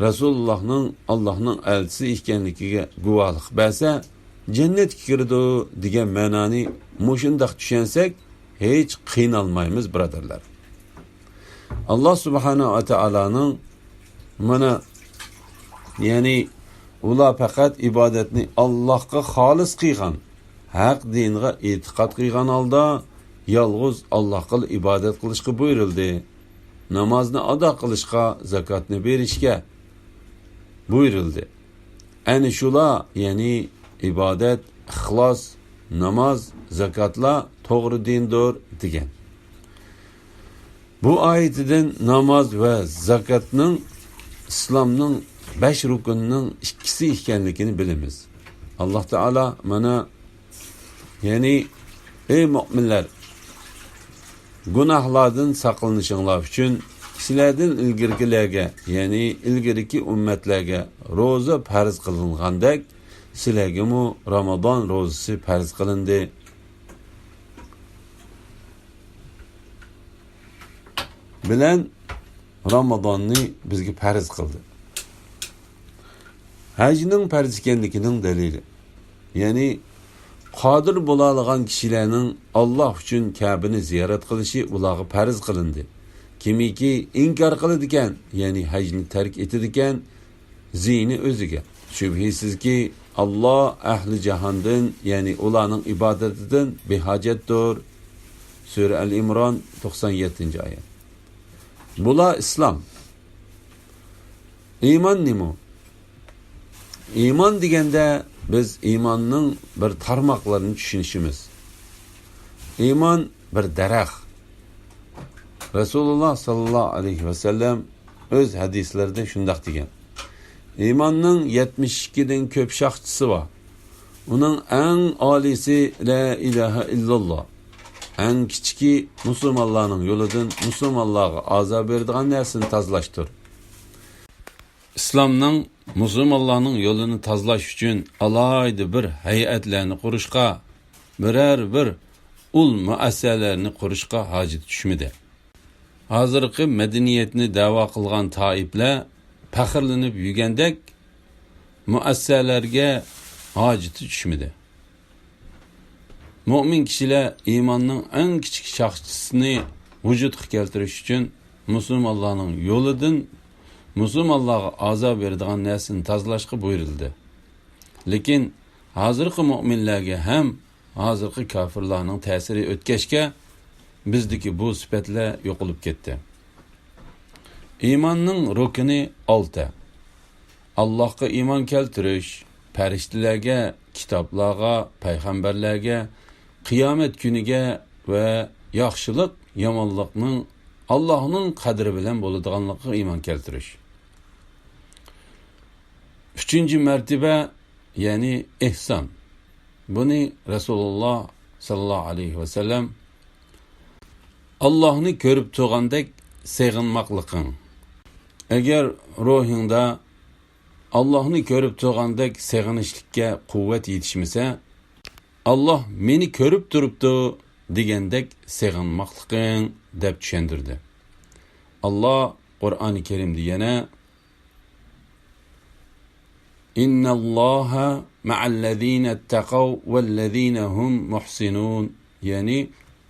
رەسۇلۇللاھنىڭ ئاللاھنىڭ ئەلچىسى ئىكەنلىكىگە گۇۋاھلىق بەرسە، جەننەتكە كىرىدۇ دېگەن مەنانى مۇشۇنداق چۈشەنسەك، ھېچ قىينالمايمىز، بۇرادەرلەر. ئاللاھ سۇبھانەھۇ ۋە تائالانىڭ مانا، يەنى ئۇلار پەقەت ئىبادەتنى ئاللاھقا خالىس قىلغان، ھەق دىنغا ئېتىقاد قىلغان ھالدا يالغۇز ئاللاھقىلا ئىبادەت قىلىشقا بۇيرۇلدى. نامازنى ئادا قىلىشقا، زاكاتنى بېرىشكە بۇيرۇلدى. ئەنە شۇلار، يەنى ئىبادەت، ئىخلاس، ناماز، زاكاتلار توغرا دىندۇر دېگەن. بۇ ئايىتىدىن ناماز ۋە زاكاتنىڭ ئىسلامنىڭ بەش رۇكنىنىڭ ئىككىسى ئىكەنلىكىنى بىلىمىز. ئاللاھ تائالا مانا، يەنى، ئەي مۆمىنلەر، گۇناھلاردىن ساقلىنىشىڭلار ئۈچۈن سىلەردىن ئىلگىرىكىلەرگە، يەنى ئىلگىرىكى ئۈممەتلەرگە روزا پەرز قىلىنغاندەك، سىلەرگىمۇ رامىزان روزىسى پەرز قىلىندى. بىلەن رامىزاننى بىزگە پەرز قىلدى. ھەجنىڭ پەرز ئىكەنلىكىنىڭ دەلىلى. يەنى، قادىر بولالىغان كىشىلەرنىڭ ئاللاھ ئۈچۈن كەبىنى زىيارەت قىلىشى ئۇلارغا پەرز قىلىندى. كىمكى ئىنكار قىلىدىكەن، يەنى ھەجنى تەرك ئېتىدىكەن، زىيىنى ئۆزىگە. شۈبھىسىزكى، ئاللاھ ئەھلى جاھاندىن، يەنى ئۇلارنىڭ ئىبادىتىدىن بىھاجەتتۇر. سۈرە ئەل ئىمران، توقسان يەتتىنچى ئايەت. بۇلار ئىسلام. ئىمان نېمە؟ ئىمان دېگەندە، بىز ئىماننىڭ بىر تارماقلىرىنى چۈشىنىشىمىز. ئىمان بىر دەرەخ. رەسۇلۇللاھ ساللاللاھۇ ئەلەيھى ۋەسەللەم ئۆز ھەدىسلىرىدە شۇنداق دېگەن: ئىماننىڭ يەتمىش ئىككىدىن كۆپ شاخچىسى بار. ئۇنىڭ ئەڭ ئالىيسى لا ئىلاھە ئىللاللا، ئەڭ كىچىكى مۇسۇلمانلارنىڭ يولىدىن مۇسۇلمانلارغا ئازار بېرىدىغان نەرسىنى تازىلاشتۇر. ئىسلامنىڭ مۇسۇلمانلارنىڭ يولىنى تازىلاش ئۈچۈن ئالاھىدە بىر ھەيئەتلەرنى قۇرۇشقا، بىرەر بىر ئۇل مۇئەسسەلەرنى قۇرۇشقا ھاجىتى چۈشمىدى. ھازىرقى مەدەنىيەتنى دەۋا قىلغان تائىپلەر پەخىرلىنىپ يۈرگەندەك مۇئەسسەلەرگە ھاجىتى چۈشمىدى. مۆمىن كىشىلەر ئىماننىڭ ئەڭ كىچىك شاخچىسىنى ۋۇجۇدقا كەلتۈرۈش ئۈچۈن مۇسۇلمانلارنىڭ يولىدىن مۇسۇلمانلارغا ئازار بېرىدىغان نەرسىنى تازىلاشقا بۇيرۇلدى. لېكىن ھازىرقى مۆمىنلەرگە ھەم ھازىرقى كاپىرلارنىڭ تەسىرى ئۆتكەچكە، بىزدىكى بۇ سۈپەتلەر يوقىلىپ كەتتى. ئىماننىڭ رۇكنى ئالتە. ئاللاھقا ئىمان كەلتۈرۈش، پەرىشتىلەرگە، كىتابلارغا، پەيغەمبەرلەرگە، قىيامەت كۈنىگە ۋە ياخشىلىق، يامانلىقنىڭ ئاللاھنىڭ قەدرى بىلەن بولىدىغانلىقىغا ئىمان كەلتۈرۈش. ئۈچىنچى مەرتىبە، يەنى ئېھسان. بۇنى رەسۇلۇللا ساللاللاھۇ ئەلەيھى ۋەسەللەم، «ئاللاھنى كۆرۈپ تۇرغاندەك سېغىنماقلىقىڭ.» ئەگەر روھىڭدا ئاللاھنى كۆرۈپ تۇرغاندەك سېغىنىشلىككە قۇۋۋەت يېتىشمىسە، «ئاللاھ مېنى كۆرۈپ تۇرۇپتۇ» دېگەندەك سېغىنماقلىقىڭ، دەپ چۈشەندۈردى. ئاللاھ قۇرئانى كەرىمدە يەنە، «ئىنناللاھە مەئەللەزىنەتتەقەۋ ۋەللەزىنەھۇم مۇھسىنۇن.» يەنى،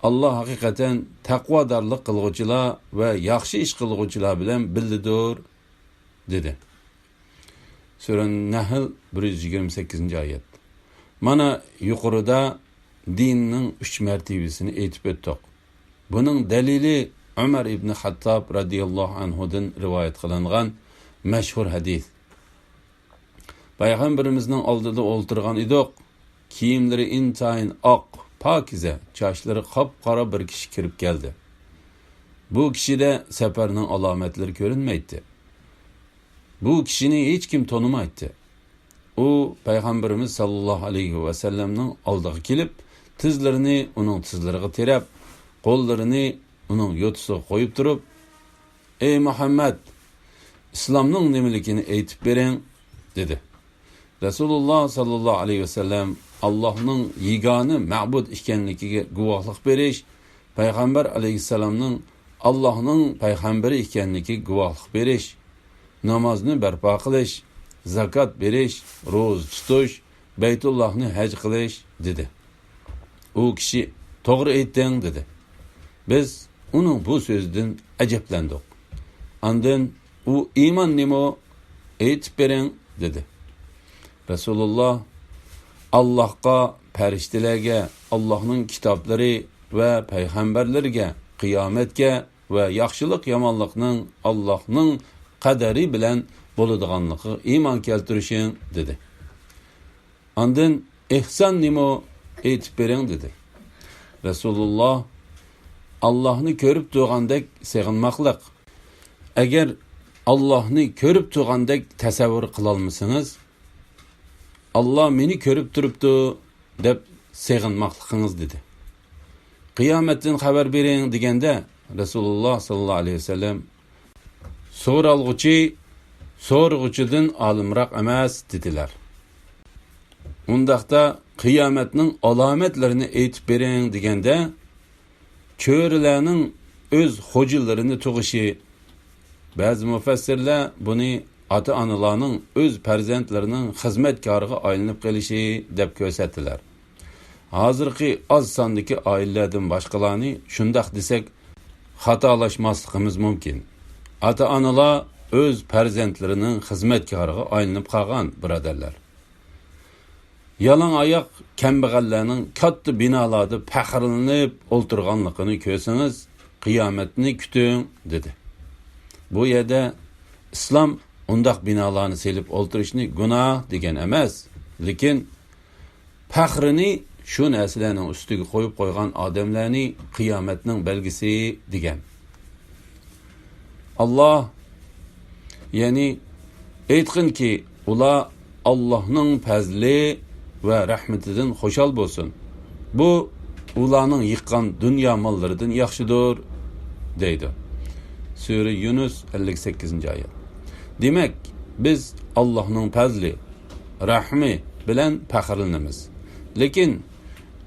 «ئاللاھ ھەقىقەتەن تەقۋادارلىق قىلغۇچىلار ۋە ياخشى ئىش قىلغۇچىلار بىلەن بىللىدۇر» دېدى. سۈرە نەھل، بىر يۈز يىگىرمە سەككىزىنچى ئايەت. مانا يۇقىرىدا دىننىڭ ئۈچ مەرتىۋىسىنى ئېيتىپ ئۆتتۇق. بۇنىڭ دەلىلى ئۆمەر ئىبنى خەتتاب رەزىياللاھۇ ئەنھۇدىن رىۋايەت قىلىنغان مەشھۇر ھەدىس. پەيغەمبىرىمىزنىڭ ئالدىدا ئولتۇرغان ئىدۇق. كىيىملىرى ئىنتايىن ئاق، پاكىزە، چاچلىرى قاپقارا بىر كىشى كىرىپ كەلدى. بۇ كىشىدە سەپەرنىڭ ئالامەتلىرى كۆرۈنمەيتتى. بۇ كىشىنى ھېچكىم تونۇمايتتى. ئۇ پەيغەمبىرىمىز ساللاللاھۇ ئەلەيھى ۋەسەللەمنىڭ ئالدىغا كېلىپ، تىزلىرىنى ئۇنىڭ تىزلىرىغا تىرەپ، قوللىرىنى ئۇنىڭ يوتىسىغا قويۇپ تۇرۇپ، «ئەي مۇھەممەد، ئىسلامنىڭ نېمىلىكىنى ئېيتىپ بېرىڭ» دېدى. رەسۇلۇللا ساللاللاھۇ ئەلەيھى ۋەسەللەم ئاللاھنىڭ يېگانە مەبۇد ئىكەنلىكىگە گۇۋاھلىق بېرىش، پەيغەمبەر ئەلەيھىسسالامنىڭ ئاللاھنىڭ پەيغەمبىرى ئىكەنلىكىگە گۇۋاھلىق بېرىش، نامازنى بەرپا قىلىش، زاكات بېرىش، روزا تۇتۇش، بەيتۇللاھنى ھەج قىلىش، دېدى. ئۇ كىشى، «توغرا ئېيتتىڭ» دېدى. بىز ئۇنىڭ بۇ سۆزىدىن ئەجەبلەندۇق. ئاندىن ئۇ، «ئىمان نېمە؟ ئېيتىپ بېرىڭ» دېدى. رەسۇلۇللا، «ئاللاھقا، پەرىشتىلەرگە، ئاللاھنىڭ كىتابلىرى ۋە پەيغەمبەرلىرىگە، قىيامەتكە ۋە ياخشىلىق-يامانلىقنىڭ ئاللاھنىڭ قەدىرى بىلەن بولىدىغانلىقىغا ئىمان كەلتۈرۈشىڭ» دېدى. ئاندىن، «ئېھسان نېمە؟ ئېيتىپ بېرىڭ» دېدى. رەسۇلۇللا، «ئاللاھنى كۆرۈپ تۇرغاندەك سېغىنماقلىق. ئەگەر ئاللاھنى كۆرۈپ تۇرغاندەك تەسەۋۋۇر قىلالمىسىڭىز، ئاللاھ مېنى كۆرۈپ تۇرۇپتۇ دەپ سېغىنماقلىقىڭىز» دېدى. «قىيامەتتىن خەۋەر بېرىڭ» دېگەندە، رەسۇلۇللا ساللاللاھۇ ئەلەيھى ۋەسەللەم، «سورالغۇچى سورىغۇچىدىن ئالىمراق ئەمەس» دېدىلەر. ئۇنداقتا، «قىيامەتنىڭ ئالامەتلىرىنى ئېيتىپ بېرىڭ» دېگەندە، چۆرىلەرنىڭ ئۆز خوجىلىرىنى تۇغۇشى، بەزى مۇفەسسىرلەر بۇنى ئاتا-ئانىلارنىڭ ئۆز پەرزەنتلىرىنىڭ خىزمەتكارىغا ئايلىنىپ قېلىشى دەپ كۆرسەتتىلەر. ھازىرقى ئاز ساندىكى ئائىلىلەردىن باشقىلارنى شۇنداق دېسەك، خاتالاشماسلىقىمىز مۇمكىن. ئاتا-ئانىلار ئۆز پەرزەنتلىرىنىڭ خىزمەتكارىغا ئايلىنىپ قالغان، بۇرادەرلەر. يالاڭ ئاياق كەمبەغەللەرنىڭ كاتتا بىنالاردا پەخىرلىنىپ ئولتۇرغانلىقىنى كۆرسىڭىز، قىيامەتنى كۈتۈڭ، دېدى. بۇ يەردە ئىسلام ئۇنداق بىنالارنى سېلىپ ئولتۇرۇشنى گۇناھ دېگەن ئەمەس، لېكىن پەخرىنى شۇ نەرسىلەرنىڭ ئۈستىگە قويۇپ قويغان ئادەملەرنى قىيامەتنىڭ بەلگىسى دېگەن. ئاللاھ، يەنى، ئېيتقىنكى، ئۇلار ئاللاھنىڭ پەزلى ۋە رەھمىتىدىن خۇشال بولسۇن. بۇ ئۇلارنىڭ يىغقان دۇنيا ماللىرىدىن ياخشىدۇر، دەيدۇ. سۈرە يۇنۇس، ئەللىك سەككىزىنچى ئايەت. دېمەك، بىز ئاللاھنىڭ پەزلى، رەھمى بىلەن پەخىرلىنىمىز. لېكىن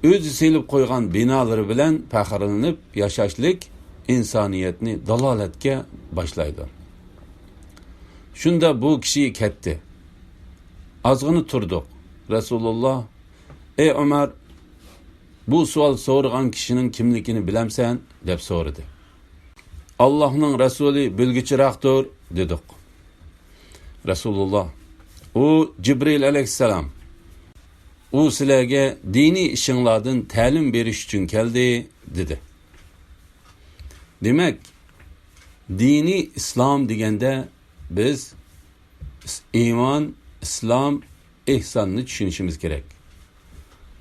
ئۆزى سېلىپ قويغان بىنالىرى بىلەن پەخىرلىنىپ ياشاشلىك ئىنسانىيەتنى دالالەتكە باشلايدۇ. شۇندا بۇ كىشى كەتتى. ئازغىنە تۇردۇق. رەسۇلۇللا، «ئەي ئۆمەر، بۇ سوئال سورىغان كىشىنىڭ كىملىكىنى بىلەمسەن؟» دەپ سورىدى. «ئاللاھنىڭ رەسۇلى بىلگۈچىراقتۇر» دېدۇق. رەسۇلۇللا، «ئۇ جىبرىئىل ئەلەيھىسسالام. ئۇ سىلەرگە دىنىي ئىشىڭلاردىن تەلىم بېرىش ئۈچۈن كەلدى» دېدى. دېمەك، دىنىي ئىسلام دېگەندە بىز ئىس-، ئىمان، ئىسلام، ئېھساننى چۈشىنىشىمىز كېرەك.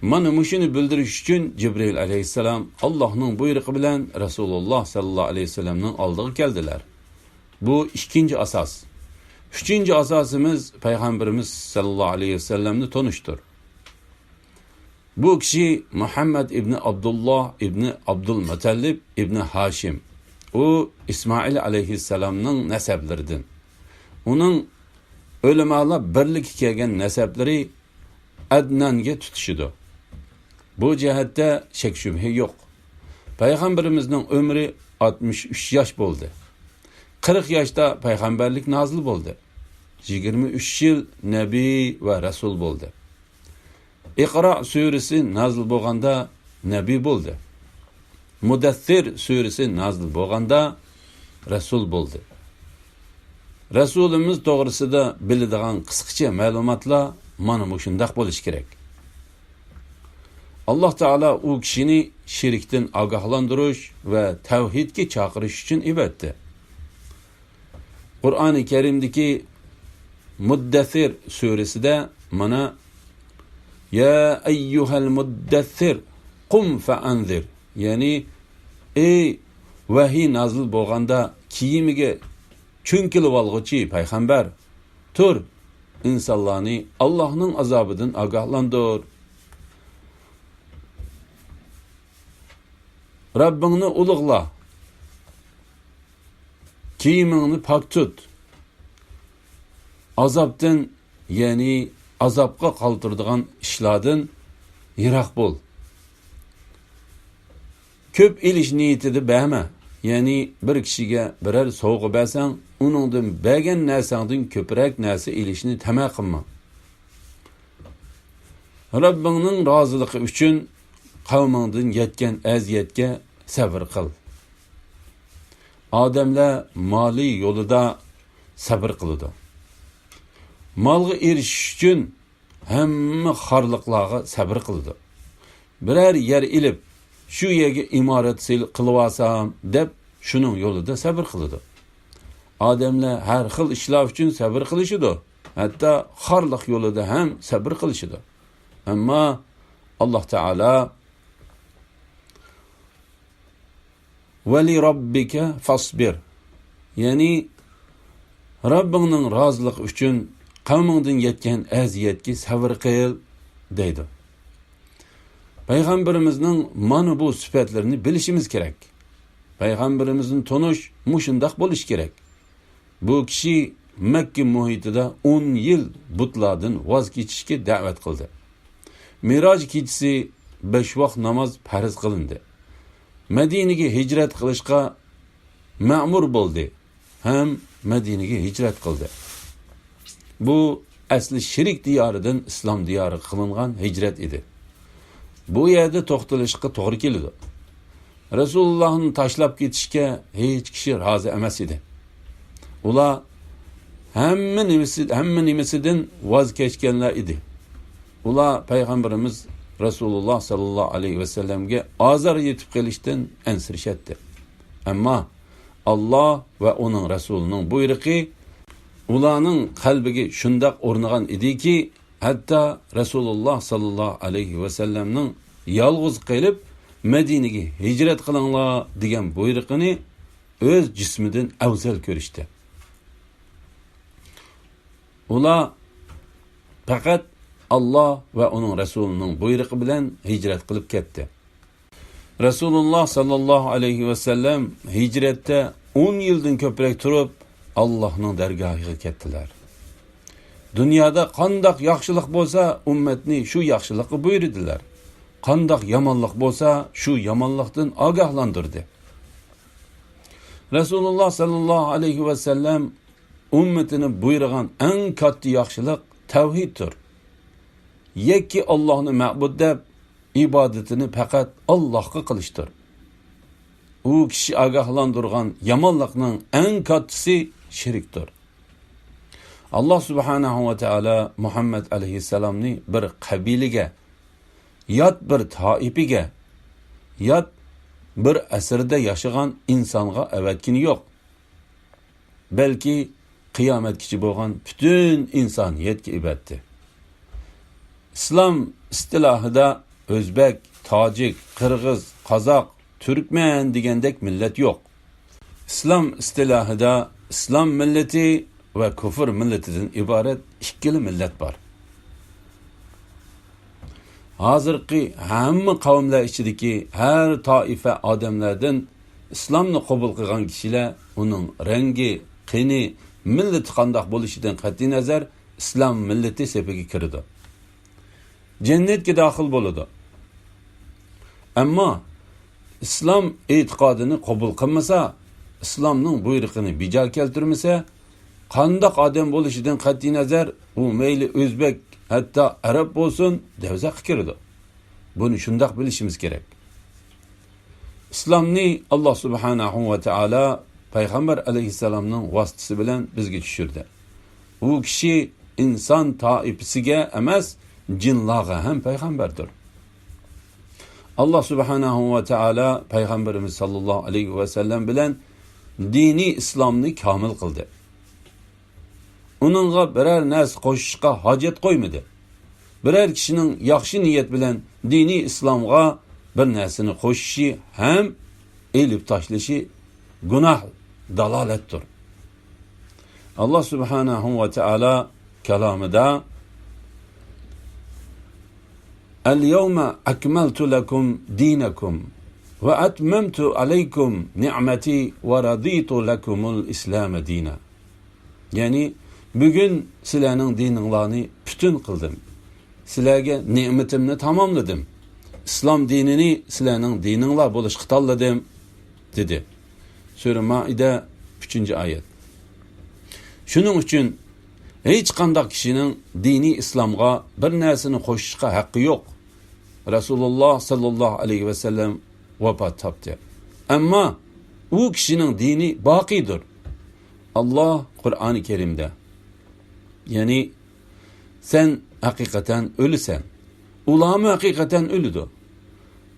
مانا مۇشۇنى بىلدۈرۈش ئۈچۈن جىبرىئىل ئەلەيھىسسالام ئاللاھنىڭ بۇيرۇقى بىلەن رەسۇلۇللاھ سەللەللاھۇ ئەلەيھى ۋەسەللەمنىڭ ئالدىغا كەلدىلەر. بۇ ئىككىنچى ئاساس. ئۈچىنچى ئاساسىمىز پەيغەمبىرىمىز سەللەللاھۇ ئەلەيھى ۋەسەللەمنى تونۇشتۇر. بۇ كىشى مۇھەممەد ئىبنى ئابدۇللاھ ئىبنى ئابدۇلمۇتەللىب ئىبنى ھاشىم. ئۇ ئىسمائىل ئەلەيھىسسالامنىڭ نەسەبلىرىدىن. ئۇنىڭ ئۆلىمالار بىرلىككە كەلگەن نەسەبلىرى ئەدنانگە تۇتىشىدۇ. بۇ جەھەتتە شەك-شۈبھە يوق. پەيغەمبىرىمىزنىڭ ئۆمرى ئاتمىش ئۈچ ياش بولدى. قىرىق ياشتا پەيغەمبەرلىك نازىل بولدى. يىگىرمە ئۈچ يىل نەبىي ۋە رەسۇل بولدى. ئىقرا سۈرىسى نازىل بولغاندا نەبىي بولدى. مۇدەسسىر سۈرىسى نازىل بولغاندا رەسۇل بولدى. رەسۇلىمىز توغرىسىدا بىلىدىغان قىسقىچە مەلۇماتلار مانا مۇشۇنداق بولۇشى كېرەك. ئاللاھ تائالا ئۇ كىشىنى شىركتىن ئاگاھلاندۇرۇش ۋە تەۋھىدكە چاقىرىش ئۈچۈن ئەۋەتتى. قۇرئانى كەرىمدىكى مۇددەسسىر سۈرىسىدە مانا، يا ئەييۇھەل مۇددەسسىر، قۇم فەئەنزىر. يەنى، ئەي ۋەھىي نازىل بولغاندا كىيىمىگە چۆڭكىلىۋالغۇچى پەيغەمبەر، تۇر، ئىنسانلارنى ئاللاھنىڭ ئازابىدىن ئاگاھلاندۇر. رەببىڭنى ئۇلۇغلا. كىيىمىڭنى پاك تۇت. ئازابتىن، يەنى ئازابقا قالدۇرىدىغان ئىشلاردىن يىراق بول. كۆپ ئېلىش نىيىتىدە بەرمە. يەنى بىر كىشىگە بىرەر سوۋغا بەرسەڭ، ئۇنىڭدىن بەرگەن نەرسەڭدىن كۆپرەك نەرسە ئېلىشنى تەمە قىلما. رەببىڭنىڭ رازىلىقى ئۈچۈن قەۋمىڭدىن يەتكەن ئەزىيەتكە سەۋر قىل. ئادەملەر مالى يولىدا سەۋر قىلىدۇ. مالغا ئېرىشىش ئۈچۈن ھەممە خارلىقلارغا سەۋر قىلىدۇ. بىرەر يەر ئېلىپ، شۇ يەرگە ئىمارەت سېل-، قىلىۋالسام دەپ، شۇنىڭ يولىدا سەۋر قىلىدۇ. ئادەملەر ھەر خىل ئىشلار ئۈچۈن سەۋر قىلىشىدۇ. ھەتتا خارلىق يولىدا ھەم سەۋر قىلىشىدۇ. ئەمما ئاللاھ تائالا، ۋەلىرەببىكە فەسبىر، يەنى رەببىڭنىڭ رازىلىقى ئۈچۈن قەۋمىڭدىن يەتكەن ئەزىيەتكە سەۋر قىل، دەيدۇ. پەيغەمبىرىمىزنىڭ مانا بۇ سۈپەتلىرىنى بىلىشىمىز كېرەك. پەيغەمبىرىمىزنى تونۇش مۇشۇنداق بولۇشى كېرەك. بۇ كىشى مەككە مۇھىتىدا ئون يىل بۇتلاردىن ۋاز كېچىشكە دەۋەت قىلدى. مىراج كېچىسى بەش ۋاق ناماز پەرز قىلىندى. مەدىنىگە ھىجرەت قىلىشقا مەمۇر بولدى ھەم مەدىنىگە ھىجرەت قىلدى. بۇ ئەسلى شىرك دىيارىدىن ئىسلام دىيارىغا قىلىنغان ھىجرەت ئىدى. بۇ يەردە توختىلىشقا توغرا كېلىدۇ. رەسۇلۇللاھنى تاشلاپ كېتىشكە ھېچ كىشى رازى ئەمەس ئىدى. ئۇلار ھەممە نېمىسى، ھەممە نېمىسىدىن ۋاز كەچكەنلەر ئىدى. ئۇلار پەيغەمبىرىمىز رەسۇلۇللاھ سەللەللاھۇ ئەلەيھى ۋەسەللەمگە ئازار يېتىپ قېلىشتىن ئەنسىرىشەتتى. ئەمما ئاللاھ ۋە ئۇنىڭ رەسۇلىنىڭ بۇيرۇقى ئۇلارنىڭ قەلبىگە شۇنداق ئورنىغان ئىدىكى، ھەتتا رەسۇلۇللاھ سەللەللاھۇ ئەلەيھى ۋەسەللەمنىڭ يالغۇز قېلىپ، مەدىنىگە ھىجرەت قىلىڭلار دېگەن بۇيرۇقىنى ئۆز جىسمىدىن ئەۋزەل كۆرۈشتى. ئۇلار پەقەت ئاللاھ ۋە ئۇنىڭ رەسۇلىنىڭ بۇيرۇقى بىلەن ھىجرەت قىلىپ كەتتى. رەسۇلۇللاھ سەللەللاھۇ ئەلەيھى ۋەسەللەم ھىجرەتتە ئون يىلدىن كۆپرەك تۇرۇپ، ئاللاھنىڭ دەرگاھىغا كەتتىلەر. دۇنيادا قانداق ياخشىلىق بولسا، ئۈممەتنى شۇ ياخشىلىققا بۇيرۇدىلار. قانداق يامانلىق بولسا، شۇ يامانلىقتىن ئاگاھلاندۇردى. رەسۇلۇللاھ سەللەللاھۇ ئەلەيھى ۋەسەللەم ئۈممىتىنى بۇيرۇغان ئەڭ كاتتا ياخشىلىق تەۋھىدتۇر. يەككە ئاللاھنى مەبۇد دەپ، ئىبادىتىنى پەقەت ئاللاھقا قىلىشتۇر. ئۇ كىشى ئاگاھلاندۇرغان يامانلىقنىڭ ئەڭ كاتتىسى شىركتۇر. ئاللاھ سۇبھانەھۇ ۋە تائالا مۇھەممەد ئەلەيھىسسالامنى بىر قەبىلىگە، يات بىر تائىپىگە، يات بىر ئەسىردە ياشىغان ئىنسانغا ئەۋەتكىنى يوق. بەلكى قىيامەتكىچە بولغان پۈتۈن ئىنسانىيەتكە ئىبەتتى. ئىسلام ئىستىلاھىدا ئۆزبەك، تاجىك، قىرغىز، قازاق، تۈركمەن دېگەندەك مىللەت يوق. ئىسلام ئىستىلاھىدا ئىسلام مىللىتى ۋە كۇفر مىللىتىدىن ئىبارەت ئىككىلا مىللەت بار. ھازىرقى ھەممە قەۋملەر ئىچىدىكى ھەر تائىفە ئادەملەردىن ئىسلامنى قوبۇل قىلغان كىشىلەر ئۇنىڭ رەڭگى، قېنى، مىللىتى قانداق بولۇشىدىن قەتئىينەزەر، ئىسلام مىللىتى سېپىگە كىرىدۇ. جەننەتكە داخىل بولىدۇ. ئەمما ئىسلام ئېتىقادىنى قوبۇل قىلمىسا، ئىسلامنىڭ بۇيرۇقىنى بىجا كەلتۈرمىسە، قانداق ئادەم بولۇشىدىن قەتئىينەزەر، ئۇ مەيلى ئۆزبەك، ھەتتا ئەرەب بولسۇن، دەۋزەخكە كىرىدۇ. بۇنى شۇنداق بىلىشىمىز كېرەك. ئىسلامنى ئاللا سۇبھانەھۇ ۋە تائالا پەيغەمبەر ئەلەيھىسسالامنىڭ ۋاسىتىسى بىلەن بىزگە چۈشۈردى. ئۇ كىشى ئىنسان تائىپىسىگە ئەمەس، جىنلارغا ھەم پەيغەمبەردۇر. ئاللا سۇبھانەھۇ ۋە تائالا پەيغەمبىرىمىز ساللاللاھۇ ئەلەيھى ۋەسەللەم بىلەن دىنىي ئىسلامنى كامىل قىلدى. ئۇنىڭغا بىرەر نەرسە قوشۇشقا ھاجەت قويمىدى. بىرەر كىشىنىڭ ياخشى نىيەت بىلەن دىنىي ئىسلامغا بىر نەرسىنى قوشۇشى ھەم ئېلىپ تاشلىشى گۇناھ، دالالەتتۇر. ئاللا سۇبھانەھۇ ۋە تائالا كالامىدا، اليوم أكملت لكم دينكم وأتممت عليكم نعمتي ورضيت لكم الإسلام دينا. يەنى، بۈگۈن سىلەرنىڭ دىنىڭلارنى پۈتۈن قىلدىم. سىلەرگە نېمىتىمنى تاماملىدىم. ئىسلام دىنىنى سىلەرنىڭ دىنىڭلار بولۇشقا تاللىدىم، دېدى. سۈرە مائىدە، ئۈچىنچى ئايەت. شۇنىڭ ئۈچۈن ھېچقانداق كىشىنىڭ دىنىي ئىسلامغا بىر نەرسىنى قوشۇشقا ھەققى يوق. رەسۇلۇللا ساللاللاھۇ ئەلەيھى ۋەسەللەم ۋاپات تاپتى. ئەمما ئۇ كىشىنىڭ دىنى باقىيدۇر. ئاللا قۇرئانى كەرىمدە، يەنى، سەن ھەقىقەتەن ئۆلىسەن. ئۇلارمۇ ھەقىقەتەن ئۆلىدۇ.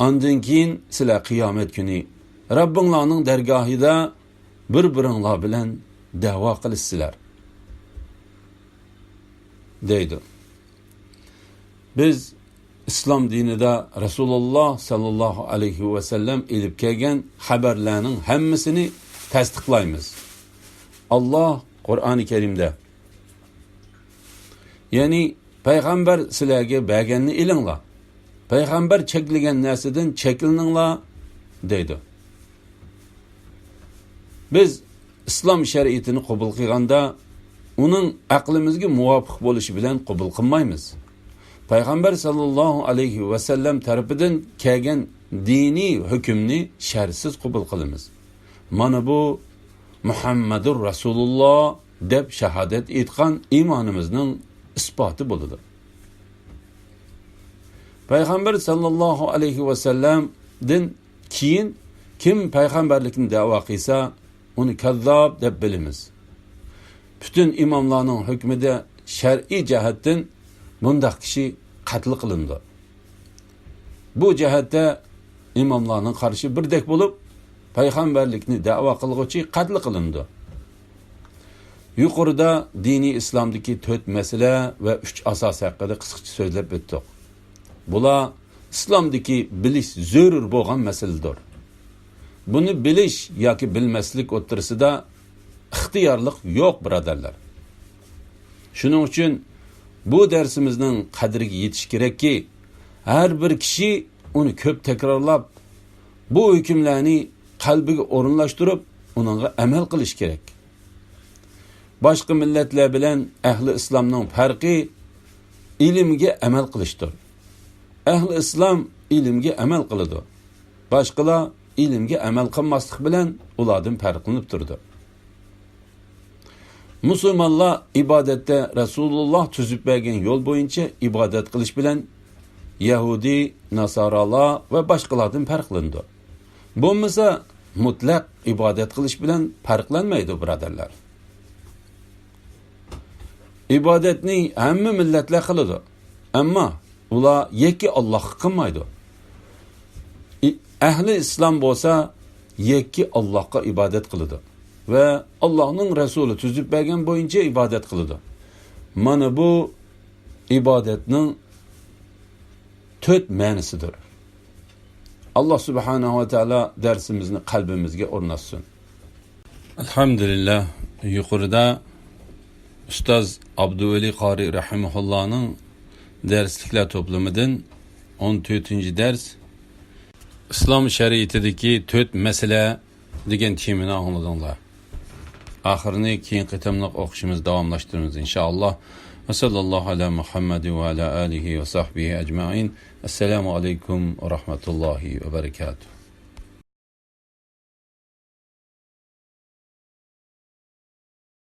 ئاندىن كېيىن سىلەر قىيامەت كۈنى رەببىڭلارنىڭ دەرگاھىدا بىر-بىرىڭلار بىلەن دەۋا قىلىسىلەر، دەيدۇ. بىز ئىسلام دىنىدا رەسۇلۇللا ساللاللاھۇ ئەلەيھى ۋەسەللەم ئېلىپ كەلگەن خەۋەرلەرنىڭ ھەممىسىنى تەستىقلايمىز. ئاللا قۇرئانى كەرىمدە، يەنى، پەيغەمبەر سىلەرگە بەرگەننى ئېلىڭلار، پەيغەمبەر چەكلىگەن نەرسىدىن چەكلىنىڭلار، دەيدۇ. بىز ئىسلام شەرىئىتىنى قوبۇل قىلغاندا، ئۇنىڭ ئەقلىمىزگە مۇۋاپىق بولۇشى بىلەن قوبۇل قىلمايمىز. پەيغەمبەر ساللاللاھۇ ئەلەيھى ۋەسەللەم تەرىپىدىن كەلگەن دىنىي ھۆكۈمنى شەرتسىز قوبۇل قىلىمىز. مانا بۇ مۇھەممەدۇر رەسۇلۇللا دەپ شاھادەت ئېيتقان ئىمانىمىزنىڭ ئىسپاتى بولىدۇ. پەيغەمبەر ساللاللاھۇ ئەلەيھى ۋەسەللەمدىن كېيىن كىم پەيغەمبەرلىكنى دەۋا قىلسا، ئۇنى كەززاب دەپ بىلىمىز. پۈتۈن ئىماملارنىڭ ھۆكمىدە شەرئىي جەھەتتىن بۇنداق كىشى قەتل قىلىنىدۇ. بۇ جەھەتتە ئىماملارنىڭ قارىشى بىردەك بولۇپ، پەيغەمبەرلىكنى دەۋا قىلغۇچى قەتل قىلىنىدۇ. يۇقىرىدا دىنىي ئىسلامدىكى تۆت مەسىلە ۋە ئۈچ ئاساس ھەققىدە قىسقىچە سۆزلەپ ئۆتتۇق. بۇلار ئىسلامدىكى بىلىش زۆرۈر بولغان مەسىلىدۇر. بۇنى بىلىش ياكى بىلمەسلىك ئوتتۇرىسىدا ئىختىيارلىق يوق، بۇرادەرلەر. شۇنىڭ ئۈچۈن بۇ دەرسىمىزنىڭ قەدرىگە يېتىش كېرەككى، ھەر بىر كىشى ئۇنى كۆپ تەكرارلاپ، بۇ ھۆكۈملەرنى قەلبىگە ئورۇنلاشتۇرۇپ، ئۇنىڭغا ئەمەل قىلىش كېرەك. باشقا مىللەتلەر بىلەن ئەھلى ئىسلامنىڭ پەرقى ئىلىمگە ئەمەل قىلىشتۇر. ئەھلى ئىسلام ئىلىمگە ئەمەل قىلىدۇ. باشقىلار ئىلىمگە ئەمەل قىلماسلىق بىلەن ئۇلاردىن پەرقلىنىپ تۇرىدۇ. مۇسۇلمانلار ئىبادەتتە رەسۇلۇللا تۈزۈپ بەرگەن يول بويىچە ئىبادەت قىلىش بىلەن يەھۇدىي، ناسارالار ۋە باشقىلاردىن پەرقلىنىدۇ. بولمىسا، مۇتلەق ئىبادەت قىلىش بىلەن پەرقلەنمەيدۇ، بۇرادەرلەر. ئىبادەتنى ھەممە مىللەتلەر قىلىدۇ، ئەمما ئۇلار يەككە ئاللاھقا قىلمايدۇ. ئى-، ئەھلى ئىسلام بولسا يەككە ئاللاھقا ئىبادەت قىلىدۇ. ۋە ئاللاھنىڭ رەسۇلى تۈزۈپ بەرگەن بويىچە ئىبادەت قىلىدۇ. مانا بۇ ئىبادەتنىڭ تۆت مەنىسىدۇر. ئاللاھ سۇبھانەھۇ ۋە تائالا دەرسىمىزنى قەلبىمىزگە ئورناتسۇن. ئەلھەمدۇلىللاھ، يۇقىرىدا ئۇستاز ئابدۇۋەلى قارىي رەھىمەھۇللاھنىڭ دەرسلىكلەر توپلىمىدىن ئون تۆتىنچى دەرس، ئىسلام شەرىئىتىدىكى تۆت مەسىلە دېگەن تېمىنى ئاڭلىدىڭلار. ئاخىرىنى كېيىنكى قېتىملىق ئوقۇشىمىز داۋاملاشتۇرىمىز، ئىنشائاللاھ. ۋە سەللەللاھۇ ئەلا مۇھەممەدىن ۋە ئەلا ئالىھى ۋە سەھبىھى ئەجمەئىن. ئەسسالامۇ ئەلەيكۇم ۋە رەھمەتۇللاھى ۋە بەرەكاتۇھ.